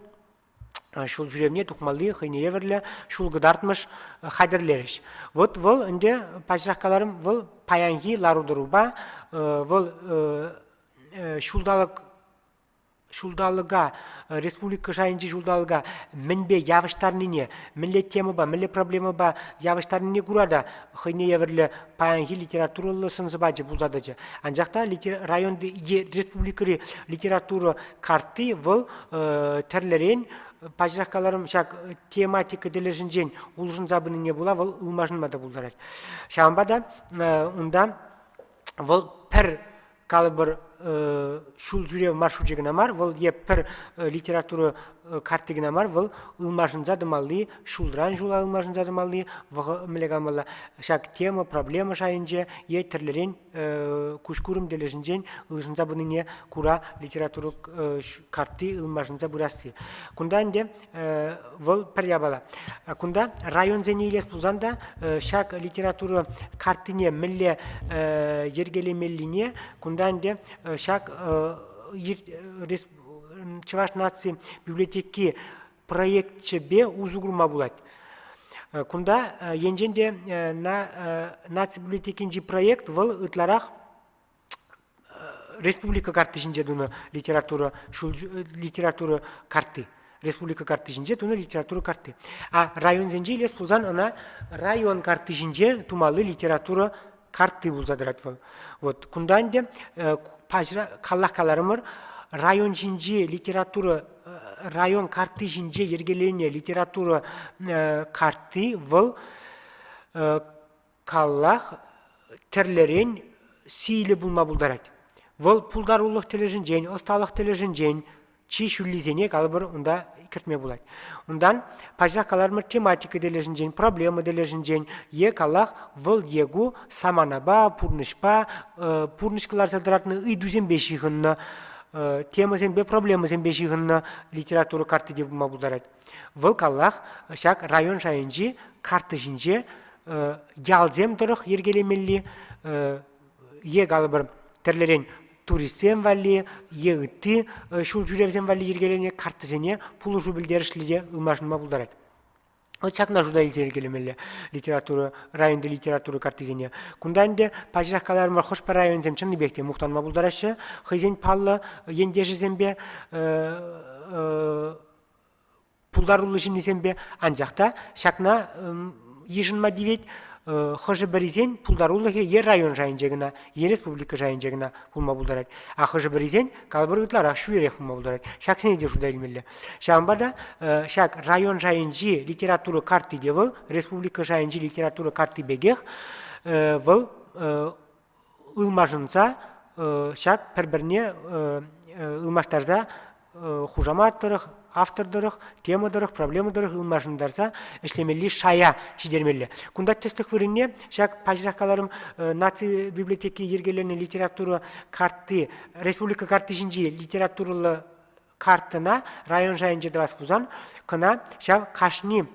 ҫул ҫӳревне тухмалли хӑйне евӗрлӗ ҫул кӑтартмӑш хатӗрлерӗҫ. Вот вӑл ӗнтӗ, паҫӑрах каларӑм, вӑл паянхи лару-тӑрупа вӑл ҫулталӑк ҫулталӑка, республика шайӗнчи ҫулталӑка мӗнпе явӑҫтарнине, мӗнле темӑпа, мӗнле проблемӑпа явӑҫтарнине кура та хӑйне евӗрлӗ паянхи литературӑллӑ сӑн-сӑпачӗ пулса тӑчӗ. Анчах та районти е республикӑри литература картти вӑл тӗрлӗрен, паҫӑрах каларӑм, ҫак тематика тӗлӗшӗнчен улшӑнса пынине пула вӑл ылмашӑнма та пултарать. Ҫавӑнпа та унта вӑл пӗр калӑпӑр ҫул ҫӳрев маршручӗ кӑна мар, вӑл е пӗр литература картти кӑна мар, вӑл ылмашӑнса тӑмалли, ҫулран ҫула ылмашӑнса тӑмалли, мӗнле каламалла, ҫак тема, проблема шайӗнче е тӗрлӗрен куҫкурӑм тӗлӗшӗнчен улшӑнса пынине кура литература картти ылмашӑнса пырасси. Кунта ӗнтӗ вӑл пӗр япала. Кунта районсене илес пулсан та ҫак литература карттине мӗнле йӗркелемеллине кунта ӗнтӗ ҫак Чӑваш наци библиотеки проекчӗпе усӑ курма пулать. Кунта енчен те наци библиотекинчи проект вӑл ытларах республика картти ҫинче тунӑ литература литература картти. Республика картти ҫинче тунӑ литература картти. А районсенче илес пулсан ӑна район картти ҫинче тумалли литература картти пулса тӑрать вӑл. Вот кунта ӗнтӗ паҫра каллах каларӑмӑр, район ҫинчи литература район картти ҫинче йӗркеленӗ литература картти вӑл каллах тӗрлӗрен сийлӗ пулма пултарать. Вӑл пултарулӑх тӗлӗшӗнчен, ӑсталӑх тӗлӗшӗнчен чи ҫӳллисене калӑпӑр унта кӗртме пулать. Унтан пачах каларӑмӑр тематика тӗлӗшӗнчен, проблема тӗлӗшӗнчен е калах вӑл е ку саманапа, пурнӑҫпа, пурнӑҫ кӑларса тӑратнӑ ыйтусемпе ҫыхӑннӑ темӑсемпе, проблемӑсемпе ҫыхӑннӑ литература картти те пулма пултарать. Вӑл каллах ҫак район шайӗнчи карта ҫинче ялсем тӑрӑх йӗркелемелли е калӑпӑр тӗрлӗрен туристсем валли е ытти ҫул ҫӳревсем валли йӗркеленӗ карттӑсене пулӑшу пӗлтерӗшлӗ те ылмашӑнма пултарать. Вот ҫакна шута илсе йӗркелемелле литература, районти литература карттисене. Кунта ӗнтӗ пачах каларӑмӑр, хӑш-пӗр районсем чӑннипех те мухтанма пултараҫҫӗ хӑйсен паллӑ ентешӗсемпе пултаруллӑ ҫыннисемпе, анчах та ҫакна йышӑнма тивет, хӑшӗ-пӗрисен пултарулӑхӗ е район шайӗнче кӑна, е республика шайӗнче кӑна пулма пултарать. А хӑшӗ-пӗрисен калӑпӑр ытларах ҫӳлерех пулма пултарать. Ҫаксене те шута илмелле. Ҫавӑнпа та ҫак район шайӗнчи литература картти те вӑл, республика шайӗнчи литература картти пекех, вӑл ылмашӑнса ҫак пӗр-пӗрне ылмаштарса хушамат тӑрӑх, автор тӑрӑх, тема тӑрӑх, проблема тӑрӑх ылмашӑнтарса ӗҫлемелли шая ҫитермелле. Кунта тӗслӗх вырӑнне ҫак паҫӑрах каларӑм наци библиотеки йӗркеленӗ литература картти, республика картти ҫинчи литературӑллӑ карттӑна район шайӗнче тӑвас пулсан кӑна ҫав кашни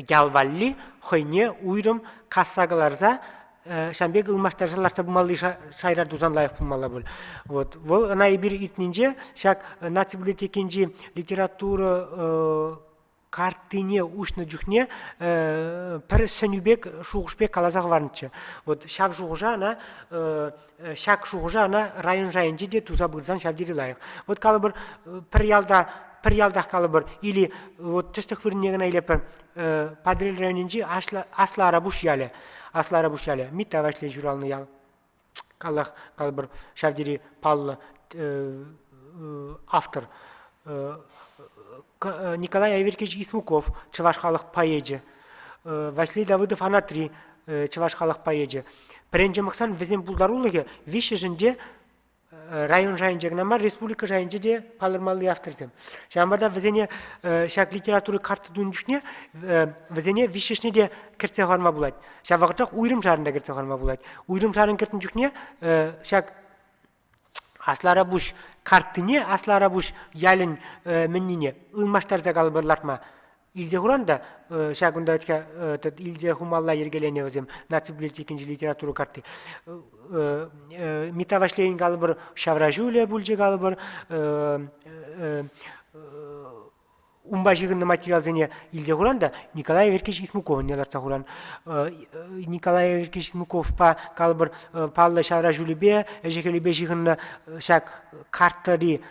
ял валли хӑйне уйрӑм касса кӑларса ҫавӑн пек ылмаштарса лартса пымалли шайра тусан лайӑх пулмалла пуль. Вот. Вӑл ӑна эпир иртнинче ҫак наци библиотекинчи литература карттине уҫнӑ чухне пӗр сӗнӳ пек, шухӑш пек каласа хӑварнӑччӗ. Вот ҫав шухӑша ӑна ҫак шухӑша ӑна район шайӗнче те туса пырсан ҫав тери лайӑх. Вот калӑпӑр, пӗр ялта пӗр ялтах калӑпӑр, или вот тӗслӗх вырӑнне кӑна илепӗр, Патӑрьел районӗнчи Аслӑ, Аслӑ Арапуҫ ялӗ. Аслӑ Арапуҫ ялӗ Митта Ваҫлей ҫуралнӑ ял. Каллах калӑпӑр, ҫав тери паллӑ. автор. Николай Аверкиевич Исмуков, чӑваш халӑх поэчӗ. Василий Давыдов Анатри, чӑваш халӑх поэчӗ. Пӗренче пӑхсан вӗсен пултарулӑхӗ виҫҫӗшӗн те район шайӗнче кӑна мар, республика шайӗнче те палӑрмалли авторсем. Ҫавӑнпа та вӗсене ҫак литература карта тунӑ чухне вӗсене виҫҫӗшне те кӗртсе хӑварма пулать. Ҫав вӑхӑтрах уйрӑмшарӑн та кӗртсе хӑварма пулать. Уйрӑмшарӑн кӗртнӗ чухне ҫак Аслӑ Арапуҫ карттине Аслӑ Арапуҫ ялӗн мӗннине ылмаштарса калӑпӑр лартма илсе хуран та ҫак кунта илсе хумалла йӗркеленӗ вӗсем наци библиотекинчи литература картти. Митта Ваҫлейӗн калӑпӑр ҫавра ҫулӗ пулчӗ калӑпӑр унпа ҫыхӑннӑ материалсене илсе хуран та Николай Аверкиевич Исмуковӑнне лартса хуран. Николай Аверкиевич Исмуковпа калӑпӑр паллӑ ҫавра ҫулӗпе, ӗҫӗ-хӗлӗпе ҫыхӑннӑ ҫак карттӑри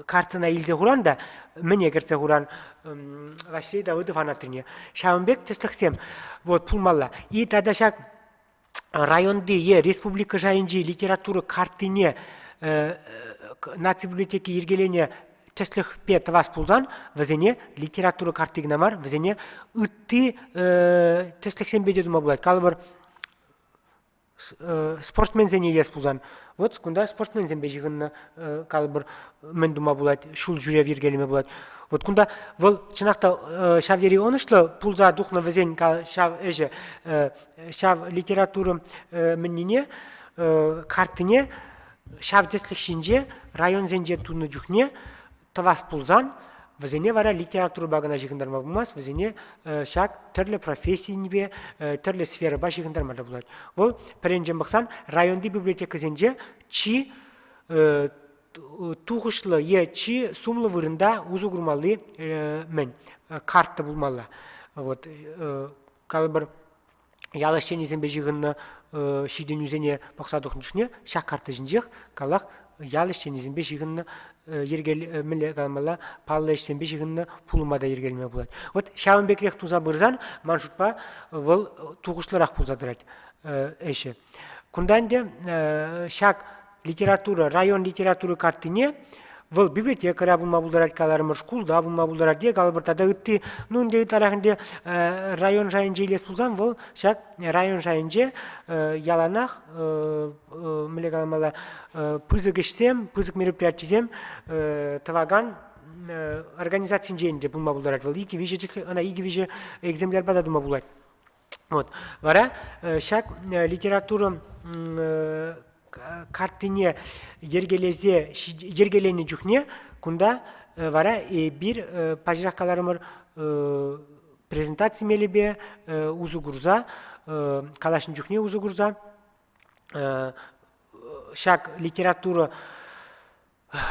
карттӑна илсе хуран та мӗне кӗртсе хуран Василий Давыдов Анатрине. Ҫавӑн пек тӗслӗхсем вот пулмалла. И тата ҫак районти е республика шайӗнчи литература карттине наци библиотеки йӗркеленӗ тӗслӗхпе тӑвас пулсан вӗсене литература картти кӑна мар, вӗсене ытти тӗслӗхсемпе те тума пулать. Калӑпӑр, спортсменсене илес пулсан, вот кунта спортсменсемпе ҫыхӑннӑ калӑпӑр, мӗн тума пулать, ҫул ҫӳрев йӗркелеме пулать. Вот кунта вӑл чӑнах та ҫав тери ӑнӑҫлӑ пулса тухнӑ вӗсен ҫав ӗҫӗ, ҫав литература мӗннине, карттине ҫав тӗслӗх ҫинче районсенче тунӑ чухне тӑвас пулсан, вӗсене вара литературӑпа кӑна ҫыхӑнтарма пулмасть, вӗсене ҫак тӗрлӗ профессийӗпе, тӗрлӗ сферӑпа ҫыхӑнтарма та пулать. Вӑл пӗринчен пӑхсан районти библиотекӑсенче чи тухӑҫлӑ е чи сумлӑ вырӑнта усӑ курмалли мӗн карта пулмалла. Вот калӑпӑр ял ӗҫченӗсемпе ҫыхӑннӑ ҫитӗнӳсене пӑхса тухнӑ чухне ҫак карта ҫинчех калах ял ӗҫченӗсемпе ҫыхӑннӑ йӗркел мӗнле каламалла паллӑ ӗҫсемпе ҫыхӑннӑ пулӑма та йӗркелеме пулать. Вот ҫавӑн пекрех туса пырсан ман шутпа вӑл тухӑҫлӑрах пулса тӑрать ӗҫӗ. Кунта ӗнтӗ ҫак литература, район литература карттине вӑл библиотекӑра пулма пултарать каларӑмӑр, шкулта пулма пултарать е калӑпӑр тата ытти, ну ӗнтӗ ытларах ӗнтӗ район шайӗнче илес пулсан вӑл ҫак район шайӗнче яланах мӗнле каламалла пысӑк ӗҫсем, пысӑк мероприятисем тӑвакан организацинче ӗнтӗ пулма пултарать. Вӑл икӗ-виҫӗ число, ӑна икӗ-виҫӗ экземплярпа та тума пулать. Вот. Вара ҫак литература карттине йӗркелесе йӗркеленӗ чухне кунта вара эпир паҫӑрах каларӑмӑр презентаци мелӗпе усӑ курса калаҫнӑ чухне усӑ курса ҫак литература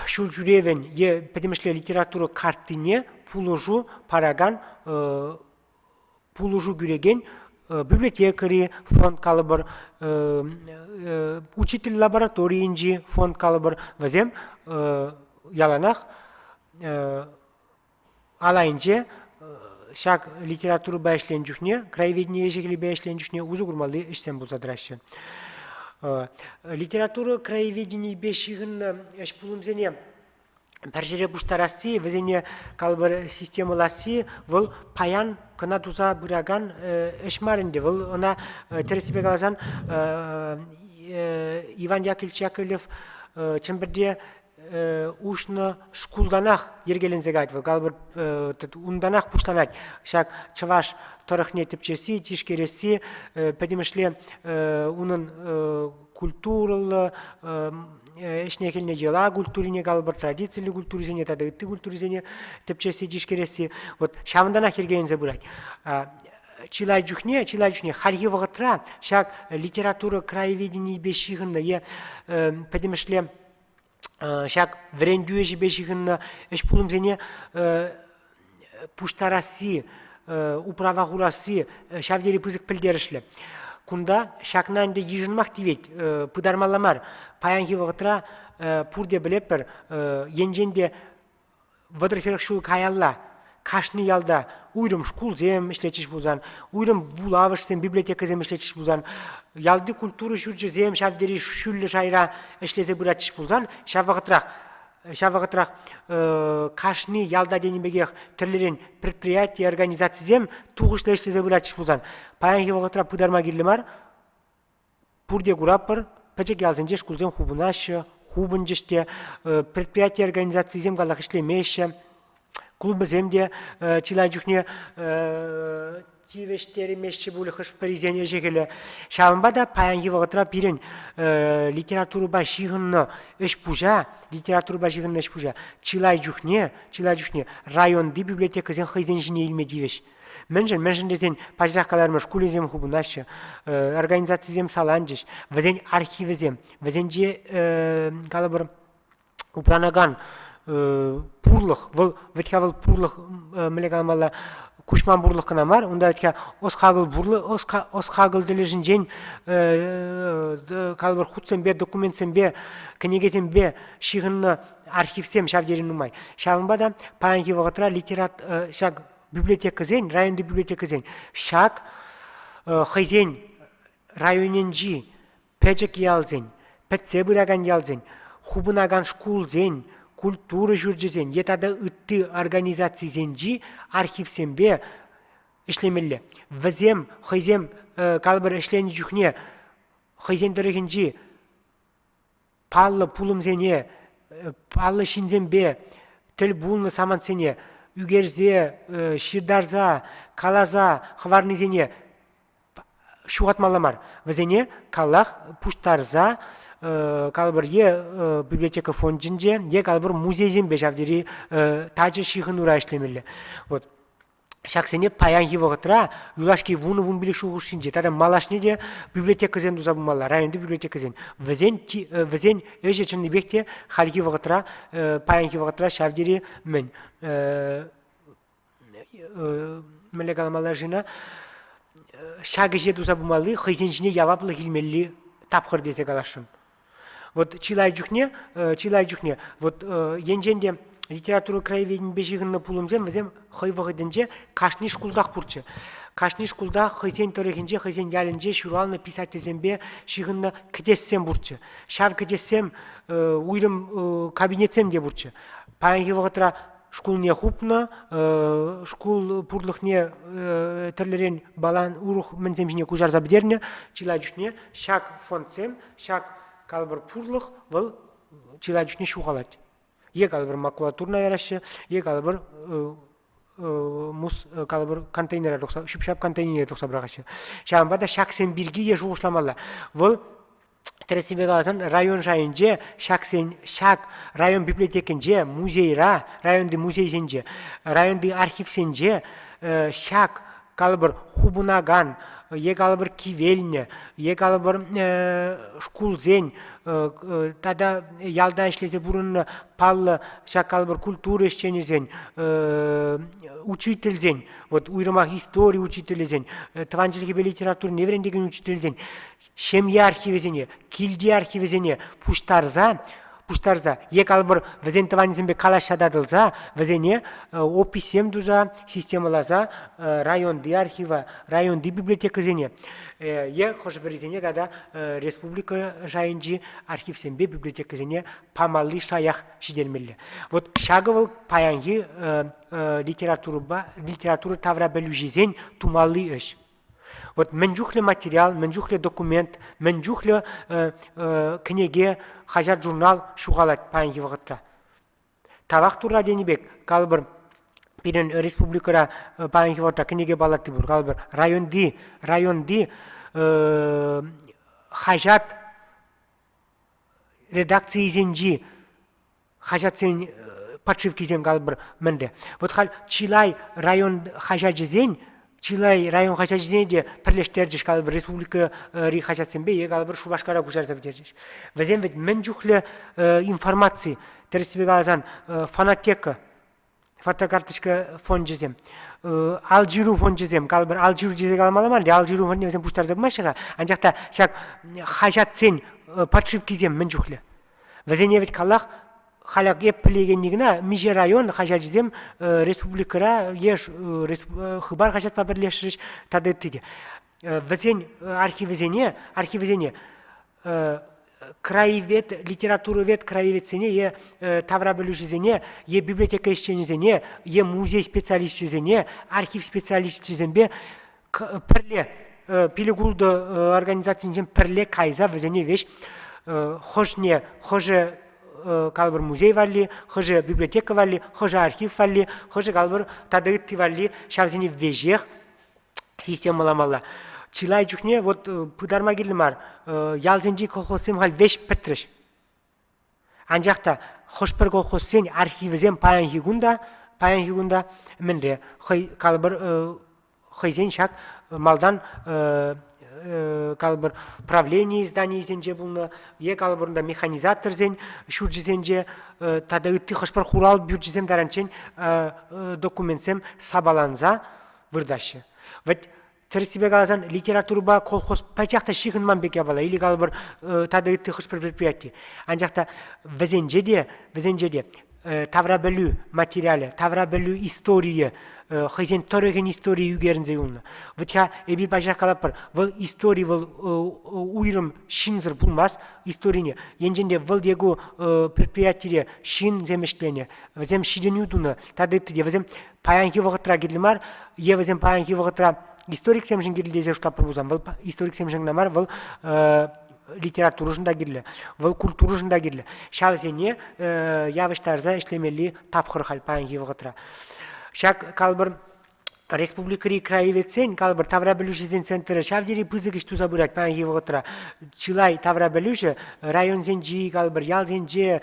ҫул ҫӳревӗн е пӗтӗмӗшле литература карттине пулӑшу паракан пулӑшу кӳрекен библиотекӑри фонд калӑпӑр, учитель лабораторийӗнчи фонд калӑпӑр, вӗсем яланах ал айӗнче ҫак литературӑпа ӗҫленӗ чухне, краеведени ӗҫӗ-хӗлӗпе ӗҫленӗ чухне усӑ курмалли ӗҫсем пулса тӑраҫҫӗ. Литература краеведенийӗпе ҫыхӑннӑ ӗҫ-пулӑмсене пӗр ҫӗре пуҫтарасси, вӗсене калӑпӑр системӑласси вӑл паян кӑна туса пыракан ӗҫ мар ӗнтӗ. Вӑл ӑна тӗрӗссипе каласан Иван Яковлевич Яковлев Чӗмпӗрте уҫнӑ шкултанах йӗркеленсе каять вӑл. Калӑпӑр унтанах пуҫланать ҫак чӑваш тӑрӑхне тӗпчесси, тишкересси, пӗтӗмӗшле унӑн культурӑллӑ ӗҫне-хӗлне йӑла культурине калӑпӑр, традициллӗ культурисене тата ытти культурисене тӗпчесси, тишкересси. Вот ҫавӑнтанах йӗркеленсе пырать. Чылай чухне, чылай чухне хальхи вӑхӑтра ҫак литература краеведенийӗпе ҫыхӑннӑ е пӗтӗмӗшле ҫак вӗрентӳ ӗҫӗпе ҫыхӑннӑ ӗҫ-пулӑмсене пуҫтарасси, управа хурасси ҫав тери пысӑк пӗлтерӗшлӗ. Кунта ҫакна ӗнтӗ йышӑнмах тивет, пытармалла мар. Паянхи вӑхӑтра пурте пӗлетпӗр, енчен те 30-40 ҫул каялла кашни ялта уйрӑм шкулсем ӗҫлетчӗҫ пулсан, уйрӑм вулавӑшсем, библиотекӑсем ӗҫлетчӗҫ пулсан, ялти культура ҫурчӗсем ҫав тери ҫӳллӗ шайра ӗҫлесе пыратчӗҫ пулсан, ҫав вӑхӑтрах. Ҫав вӑхӑтрах кашни ялта тенӗ пекех тӗрлӗрен предприяти, организацисем тухӑҫлӑ ӗҫлесе пыратчӗҫ пулсан, паянхи вӑхӑтра пытарма кирлӗ мар, пурте куратпӑр, пӗчӗк ялсенче шкулсем хупӑнаҫҫӗ, хупӑнчӗҫ те, предприяти организацийӗсем каллах ӗҫлемеҫҫӗ, клубӗсем те чылай чухне тивӗҫтермеҫҫӗ пуль хӑш-пӗрисен ӗҫӗ-хӗлӗ. Ҫавӑнпа та паянхи вӑхӑтра пирӗн литературӑпа ҫыхӑннӑ ӗҫ-пуҫа, литературӑпа ҫыхӑннӑ ӗҫ-пуҫа чылай чухне, чылай чухне районти библиотекӑсен хӑйсен ҫине илме тивӗҫ. Мӗншӗн? Мӗншӗн тесен пачах каларӑмӑр, шкулӗсем хупӑнаҫҫӗ, организацисем саланчӗҫ, вӗсен архивӗсем, вӗсенче, калӑпӑр, упранакан пурлӑх, вӑл вӗт-ха вӑл пурлӑх мӗнле каламалла, куҫман пурлӑх кӑна мар, унта вӗт-ха ӑс-хакӑл пурлӑх, ӑс-хакӑл тӗлӗшӗнчен калӑпӑр хутсемпе, документсемпе, кӗнекесемпе ҫыхӑннӑ архивсем ҫав тери нумай. Ҫавӑнпа та паянхи вӑхӑтра литерат ҫак библиотекӑсен, районти библиотекӑсен ҫак хӑйсен районӗнчи пӗчӗк ялсен, пӗтсе пыракан ялсен, хупӑнакан шкулсен, культура ҫурчӗсен е тата ытти организацисенчи архивсемпе ӗҫлемелле. Вӗсем хӑйсем калӑпӑр ӗҫленӗ чухне хӑйсен тӑрӑхӗнчи паллӑ пулӑмсене, паллӑ ҫынсемпе тӗл пулнӑ самантсене ӳкерсе, ҫыртарса, каласа хӑварнисене ҫухатмалла мар. Вӗсене каллах пуҫтарса калӑпӑр е библиотека фончӗнче, е калӑпӑр музейсемпе ҫав тери тачӑ ҫыхӑнура ӗҫлемелле. Вот. Ҫаксене паянхи вӑхӑтра юлашки вунӑ-вунпилӗк ҫул хушшинче тата малашне те библиотекӑсем туса пымалла, районти библиотекӑсен. Вӗсен, вӗсен ӗҫӗ чӑннипех те хальхи вӑхӑтра, паянхи вӑхӑтра ҫав тери мӗн мӗнле каламалла-ши ӑна, ҫак ӗҫе туса пымалли, хӑйсен ҫине яваплӑх илмелли тапхӑр тесе каласшӑн. Вот чылай чухне, чылай чухне, вот енчен те литература краеведенипе ҫыхӑннӑ пулӑмсем вӗсем хӑй вӑхӑтӗнче кашни шкултах пурччӗ. Кашни шкулта хӑйсен тӑрӑхӗнче, хӑйсен ялӗнче ҫуралнӑ писательсемпе ҫыхӑннӑ кӗтессем пурччӗ. Ҫав кӗтессем уйрӑм кабинетсем те пурччӗ. Паянхи вӑхӑтра шкулне хупнӑ, шкул пурлӑхне тӗрлӗрен балан урӑх мӗнсем ҫине куҫарса пӗтернӗ. Чылай чухне ҫак фондсем, ҫак калӑпӑр пурлӑх вӑл чылай чухне ҫухалать. Е калӑпӑр макулатурӑна яраҫҫӗ, е калӑпӑр мус калӑпӑр контейнера тухса ҫӳп-ҫап контейнерне тухса пӑрахаҫҫӗ. Ҫавӑнпа та ҫаксем пирки те шухӑшламалла. Вӑл тӗрӗссипе каласан, район шайӗнче ҫаксен ҫак район библиотекинче, музейра, районти музейсенче, районти архивсенче ҫак калӑпӑр хупӑнакан е калӑпӑр кивелнӗ, е калӑпӑр шкулсен тата ялта ӗҫлесе пурӑннӑ паллӑ ҫак калӑпӑр культура ӗҫченӗсен, учительсен, вот уйрӑмах истори учителӗсен, тӑван чӗлхепе литературине вӗрентекен учительсен ҫемье архивӗсене, килти архивӗсене пуҫтарса, пуҫтарса е калӑпӑр вӗсен тӑванӗсемпе калаҫса татӑлса вӗсене описьсем туса системӑласа районти архива, районти библиотекӑсене е хӑш-пӗрисене тата республика шайӗнчи архивсемпе библиотекӑсене памалли шаях ҫитермелле. Вот ҫакӑ вӑл паянхи литературӑпа литература таврапӗлӳҫисен тумалли ӗҫ. Вот мӗн чухлӗ материал, мӗн чухлӗ документ, мӗн чухлӗ кӗнеке, хаҫат-журнал ҫухалать паянхи вӑхӑтра. Тавах Турра тенӗ пек, калӑпӑр, пирӗн республикӑра паянхи вӑхӑтра кӗнеке палатти пур, калӑпӑр, районти, районти хаҫат редакцийӗсенчи хаҫатсен подшивкисем калӑпӑр мӗнле. Вот халь чылай район хаҫачӗсен чылай район хаҫачӗсене те пӗрлештерчӗҫ калӑпӑр республикӑри хаҫатсемпе е калӑпӑр Шупашкара куҫарса пӗтерчӗҫ. Вӗсем вӗт мӗн чухлӗ информаци, тӗрӗссипе каласан, фонотека, фотокарточка фончӗсем, алҫыру фончӗсем, калӑпӑр алҫыру тесе каламалла мар, алҫыру фондне вӗсем пуҫтарса пымаҫҫӗ-ха, анчах та ҫак хаҫатсен подшивкисем мӗн чухлӗ. Вӗсене вӗт каллах халь ак эп пӗлекенни кӑна миҫе район хаҫачӗсем республикӑра е Хыпар хаҫатпа пӗрлешрӗҫ тата ытти те. Вӗсен архивӗсене архивӗсене. Краевед, литературовед краеведсене е таврапӗлӳҫӗсене, е библиотека ӗҫченӗсене, е музей специалисчӗсене, архив специалисчӗсемпе пӗрле пилӗк-ултӑ организацинчен пӗрле кайса вӗсене веҫ хӑшне хӑшӗ калӑпӑр музей валли, хӑшӗ библиотека валли, хӑшӗ архив валли, хӑшӗ калӑпӑр тата ытти валли ҫавсене веҫех системӑламалла. Чылай чухне вот пытарма кирлӗ мар, ялсенчи колхозсем халь веҫ пӗтрӗҫ. Анчах та хӑш-пӗр колхозсен архивӗсем паянхи кун та паянхи кун та мӗнре хӑй калӑпӑр хӑйсен ҫак малтан калӑпӑр правлени зданийӗсенче пулнӑ е калӑпӑр унта механизаторсен ҫурчӗсенче тата ытти хӑш-пӗр хурал пӳрчӗсем таранччен документсем сапаланса выртаҫҫӗ. Вӗт Тӗрӗссипе каласан, литературӑпа колхоз пачах та ҫыхӑнман пек япала, или калӑпӑр тата ытти хӑш-пӗр предприяти. Анчах та вӗсенче те, вӗсенче те таврапӗлӳ материалӗ, таврапӗлӳ историйӗ, хӑйсен тӑрӑхӗн историйӗ ӳкерӗнсе юлнӑ. Вӗт-ха эпир пачах калатпӑр, вӑл истори вӑл уйрӑм ҫынсӑр пулмасть историне. Енчен те вӑл те ку предприятире ҫынсем ӗҫленӗ, вӗсем ҫитӗнӳ тунӑ тата ытти те, вӗсем паянхи вӑхӑтра кирлӗ мар, е вӗсем паянхи вӑхӑтра историксемшӗн кирлӗ тесе шутлатпӑр пулсан, вӑл историксемшӗн кӑна мар, вӑл литературӑшӑн та кирлӗ, вӑл культурӑшӑн та кирлӗ. Ҫавсене явӑҫтарса ӗҫлемелли тапхӑр халь паянхи вӑхӑтра. Ҫак калӑпӑр республикӑри краеведсен, калӑпӑр, таврапӗлӳҫӗсен центрӗ ҫав тери пысӑк ӗҫ туса пырать паянхи вӑхӑтра. Чылай таврапӗлӳҫӗ районсенчи, калӑпӑр, ялсенче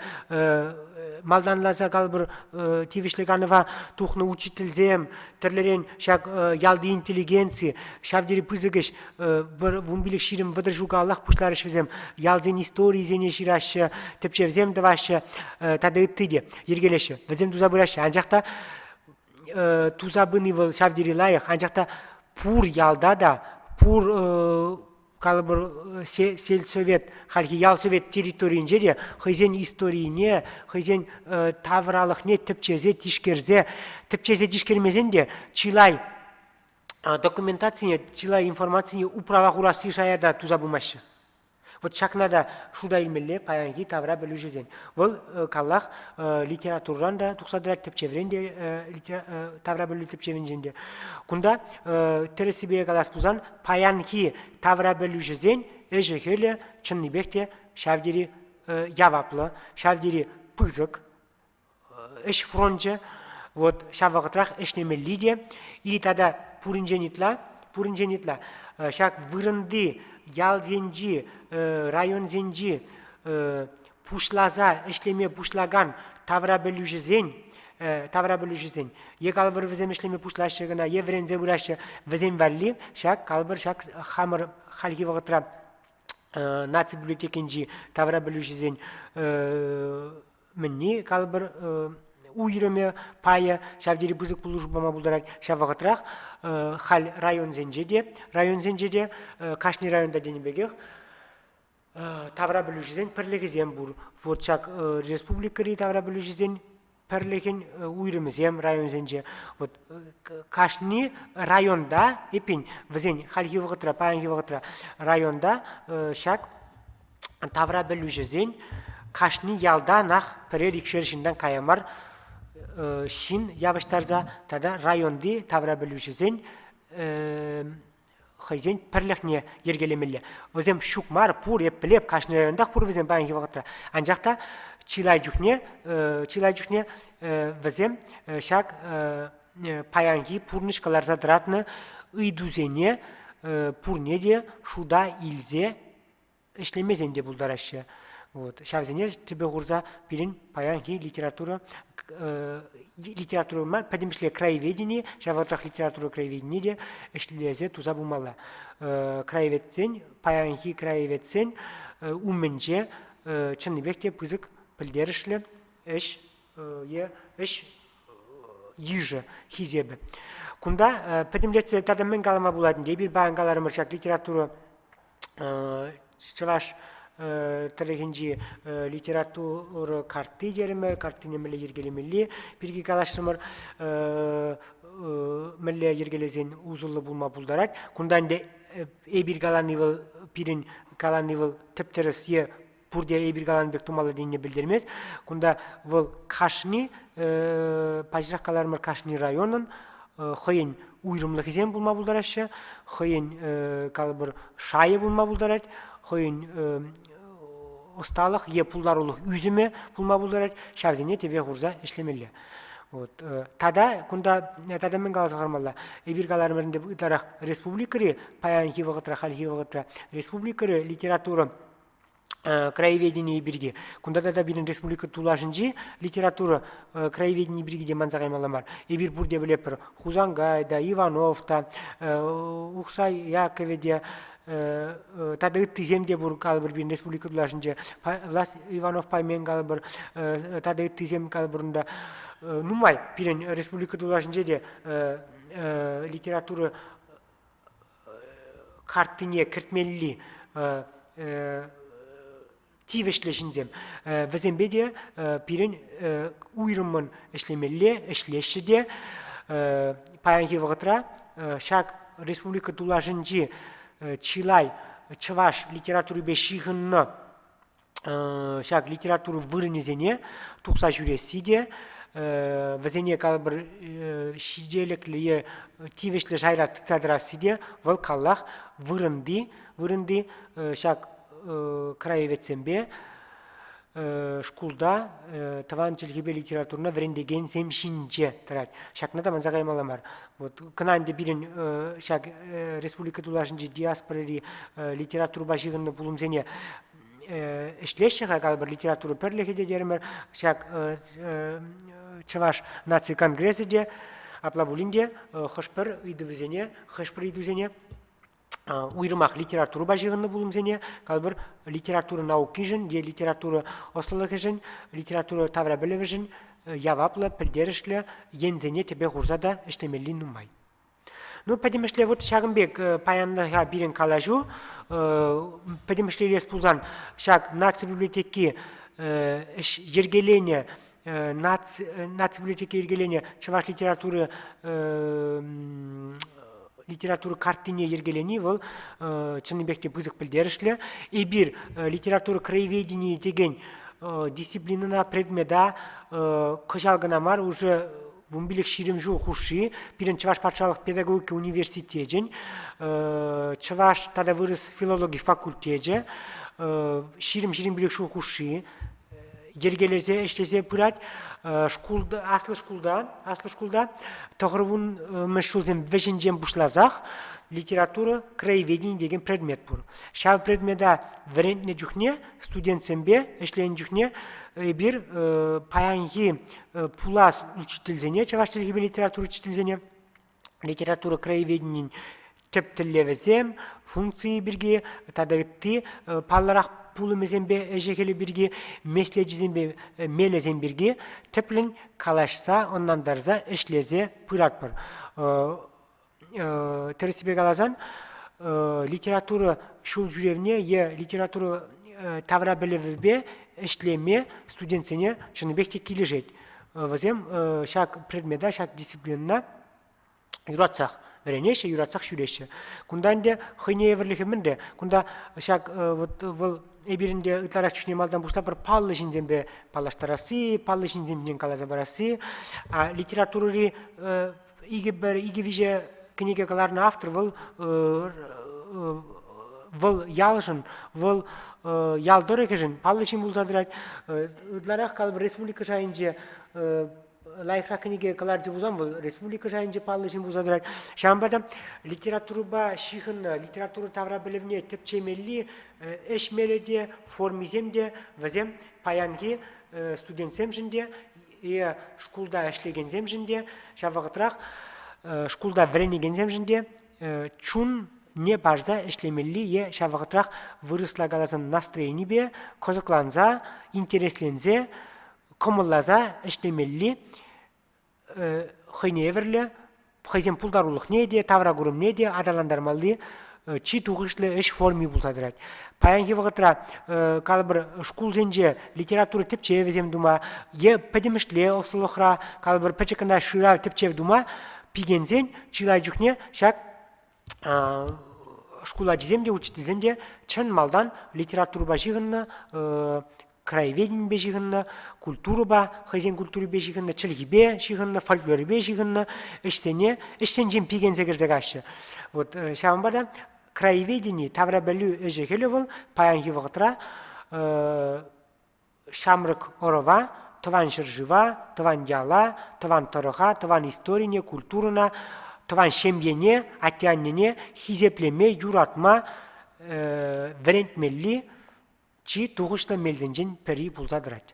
малтанласа, калӑпӑр, тивӗҫлӗ канӑва тухнӑ учительсем, тӗрлӗрен ҫак ялти интеллигенци ҫав тери пысӑк ӗҫ 15, 20, 30 ҫул каяллах пуҫларӗҫ вӗсем. Ялсен историйӗсене ҫыраҫҫӗ, тӗпчевсем тӑваҫҫӗ тата ытти те йӗркелеҫҫӗ. Вӗсем туса пыраҫҫӗ. Анчах та туса пыни вӑл ҫав тери лайӑх, анчах та пур ялта та, пур калӑпӑр, сельсовет, хальхи ял совет территорийӗнче те хӑйсен историне, хӑйсен тавралӑхне тӗпчесе, тишкерсе, тӗпчесе тишкермесен те чылай документацине, чылай информацине управа хурасси шая та туса пымаҫҫӗ. Вот ҫакна та шута илмелле паянхи тавра пӗлӳҫӗсен. Вӑл каллах литературӑран та тухса тӑрать, тӗпчеврен те, тавра пӗлӳ тӗпчевӗнчен те. Кунта тӗрӗссипе калас пулсан, паянхи тавра пӗлӳҫӗсен ӗҫӗ-хӗлӗ чӑннипех те ҫав тери яваплӑ, ҫав тери пысӑк ӗҫ фрончӗ. Вот ҫав вӑхӑтрах ӗҫлемелли те и тата пуринчен ытла, пуринчен ытла ҫак вырӑнти ялсенчи, районсенчи пуҫласа ӗҫлеме пуҫлакан таврапӗлӳҫӗсен таврапӗлӳҫӗсен е калӑпӑр вӗсем ӗҫлеме пуҫлаҫҫӗ кӑна, е вӗренсе пыраҫҫӗ, вӗсем валли ҫак калӑпӑр ҫак хамӑр хальхи вӑхӑтра наци библиотекинчи таврапӗлӳҫӗсен мӗнни, калӑпӑр, уйрӑмӗ, пайӗ ҫав тери пысӑк пулӑшу пама пултарать. Ҫав вӑхӑтрах халь районсенче те, районсенче те кашни районта тенӗ пекех таврапӗлӳҫӗсен пӗрлӗхӗсем пур. Вот ҫак республикӑри таврапӗлӳҫӗсен пӗрлӗхӗн уйрӑмӗсем районсенче. Вот кашни районта, эппин, вӗсен хальхи вӑхӑтра, паянхи вӑхӑтра районта ҫак таврапӗлӳҫӗсен кашни ялтанах пӗрер-икшер ҫынтан кая мар ҫын явӑҫтарса тата районти таврапӗлӳҫӗсен хӑйсен пӗрлӗхне йӗркелемелле. Вӗсем ҫук мар, пур, эп пӗлеп, кашни районтах пур вӗсем паянхи вӑхӑтра. Анчах та чылай чухне, чылай чухне вӗсем ҫак паянхи пурнӑҫ кӑларса тӑратнӑ ыйтусене пурне те шута илсе ӗҫлемесен те пултараҫҫӗ. Вот. Ҫавсене тӗпе хурса пирӗн паянхи литература литература мар, пӗтӗмӗшле краеведени, ҫав вӑхӑтрах литература краеведени те ӗҫлесе туса пымалла. Краеведсен, паянхи краеведсен умӗнче чӑннипех те пысӑк пӗлтерӗшлӗ ӗҫ е ӗҫ йышӗ, хисепӗ. Кунта пӗтӗмлетсе тата мӗн калама пулать ӗнтӗ? Эпир паян каларӑмӑр ҫак литература чӑваш тӑрӑхӗнчи литература картти терӗмӗр, карттине мӗнле йӗркелемелли пирки калаҫрӑмӑр, мӗнле йӗркелесен усӑллӑ пулма пултарать. Кунта ӗнтӗ эпир калани вӑл, пирӗн калани вӑл тӗп-тӗрӗс е. пурте эпир каланӑ пек тумалла тенине пӗлтермест. Кунта вӑл кашни, паҫӑрах каларӑмӑр, кашни районӑн хӑйӗн уйрӑмлӑхӗсем пулма пултараҫҫӗ, хӑйӗн, калӑпӑр, шайӗ пулма пултарать, хӑйӗн ӑсталӑх е пултарулӑх ӳсӗмӗ пулма пултарать, ҫавсене тӗпе хурса ӗҫлемелле. Вот. Тата кунта тата мӗн каласа хӑвармалла? Эпир каларӑмӑр ӗнтӗ ытларах республикӑри паянхи вӑхӑтра, хальхи вӑхӑтра республикӑри литература краеведенийӗ пирки. Кунта тата пирӗн республика тулашӗнчи литература краеведенийӗ пирки те манса каймалла мар. Эпир пурте пӗлетпӗр, Хусанкай та, Иванов та, Ухсай Яковӗ те, тата ыттисем те пур калӑпӑр пирӗн республика тулашӗнче. Влас Иванов Паймен калӑпӑр, тата ыттисем калӑпӑр унта. Нумай пирӗн республика тулашӗнче те литература карттине кӗртмелли тивӗҫлӗ ҫынсем. Вӗсемпе те пирӗн уйрӑммӑн ӗҫлемелле, ӗҫлеҫҫӗ те. Паянхи вӑхӑтра ҫак республика тулашӗнчи чылай чӑваш литературипе ҫыхӑннӑ ҫак литература вырӑнӗсене тухса ҫӳресси те, вӗсене калӑпӑр ҫителӗклӗ е тивӗҫлӗ шайра тытса тӑрасси те вӑл каллах вырӑнти вырӑнти ҫак краеведсемпе шкулта тӑван чӗлхепе литературӑна вӗрентекенсем ҫинче тӑрать. Ҫакна та манса каймалла мар. Вот кӑна ӗнтӗ пирӗн ҫак республика тулашӗнчи диаспорӑри литературӑпа ҫыхӑннӑ пулӑмсене ӗҫлеҫҫӗ-ха, калӑпӑр, литература пӗрлӗхӗ те терӗмӗр, ҫак Чӑваш наци конгресӗ те, апла пулин те хӑш-пӗр ыйтӑвӗсене, хӑш-пӗр ыйтусене уйрӑмах литературӑпа ҫыхӑннӑ пулӑмсене, калӑпӑр, литература наукишӗн е литература ӑслӑлӑхӗшӗн, литература таврапӗлӗвӗшӗн яваплӑ, пӗлтерӗшлӗ енсене тӗпе хурса та ӗҫлемелли нумай. Ну, пӗтӗмӗшле вот ҫакӑн пек паянлӑха пирӗн калаҫу. Пӗтӗмӗшле илес пулсан, ҫак наци библиотеки ӗҫ йӗркеленӗ наци, наци библиотеки йӗркеленӗ чӑваш литература литература карттине йӗркелени вӑл чӑннипех те пысӑк пӗлтерӗшлӗ. Эпир литература краеведенийӗ текен дисциплинӑна, предмета кӑҫал кӑна мар, уже 15-20 ҫул хушши пирӗн Чӑваш патшалӑх педагогика университечӗн чӑваш тата вырӑс филологи факультечӗ 20-25 ҫул хушши йӗркелесе ӗҫлесе пырать. Шкулта, аслӑ шкулта, аслӑ шкулта тӑхӑрвунмӗш ҫулсем вӗҫӗнчен пуҫласах литература краеведени текен предмет пур. Ҫав предмета вӗрентнӗ чухне студентсемпе ӗҫленӗ чухне эпир паянхи пулас учительсене, чӑваш чӗлхипе литература учительсене, литература краеведенин тӗп тӗллевӗсем, функцийӗ пирки тата ытти паллӑрах пулӑмӗсемпе ӗҫӗ-хӗлӗ пирки, меслечӗсемпе мелӗсем пирки тӗплӗн калаҫса, ӑнлантарса ӗҫлесе пыратпӑр. Тӗрӗссипе каласан, литература ҫул ҫӳревне е литература таврапӗлӗвӗпе ӗҫлеме студентсене чӑннипех те килӗшет. Вӗсем ҫак предмета, ҫак дисциплинӑна юратсах вӗренеҫҫӗ, юратсах ҫӳреҫҫӗ. Кунта ӗнтӗ хӑйне евӗрлӗхӗ мӗнре? Кунта ҫак вот вӑл эпир ӗнтӗ ытларах чухне малтан пуҫлапӑр паллӑ ҫынсемпе паллаштарасси, паллӑ ҫынсем ҫинчен каласа парасси. А литературӑри икӗ пӗр икӗ-виҫӗ кӗнеке кӑларнӑ автор вӑл вӑл ялшӑн, вӑл ял тӑрӑхӗшӗн паллӑ ҫын пулса тӑрать. Ытларах калӑпӑр республика шайӗнче лайӑхрах кӗнеке кӑларчӗ пулсан вӑл республика шайӗнче паллӑ ҫын пулса тӑрать. Ҫавӑнпа та литературӑпа ҫыхӑннӑ литература таврапӗлӗвне тӗпчемелли ӗҫ мелӗ те, формисем те вӗсем паянхи студентсемшӗн те е шкулта ӗҫлекенсемшӗн те, ҫав вӑхӑтрах шкулта вӗренекенсемшӗн те чунне парса ӗҫлемелли е ҫав вӑхӑтрах вырӑсла каласан настроенипе кӑсӑкланса, интересленсе, кӑмӑлласа ӗҫлемелли хӑйне евӗрлӗ хӑйсен пултарулӑхне те, тавракурӑмне те аталантармалли чи тухӑҫлӑ ӗҫ форми пулса тӑрать. Паянхи вӑхӑтра, калӑпӑр, шкулсенче литература тӗпчевӗсем тума е пӗтӗмӗшле ӑслӑлӑхра, калӑпӑр, пӗчӗк кӑна шырав тӗпчев тума пикенсен чылай чухне ҫак. Шкул ачисем те, учительсем те чӑн малтан литературӑпа ҫыхӑннӑ, краеведенипе ҫыхӑннӑ, культурӑпа, хӑйсен культурипе ҫыхӑннӑ, чӗлхипе ҫыхӑннӑ, фольклорӗпе ҫыхӑннӑ ӗҫсене ӗҫсенчен пикенсе кӗрсе каҫҫӗ. Вот ҫавӑнпа та краеведени, таврапӗлӳ ӗҫӗ-хӗлӗ вӑл паянхи вӑхӑтра ҫамрӑк ӑрӑва тӑван ҫӗршыва, тӑван яла, тӑван тӑрӑха, тӑван историне, культурӑна, тӑван ҫемьене, атте-аннене хисеплеме, юратма вӗрентмелли чи тухӑҫлӑ мелсенчен пӗри пулса тӑрать.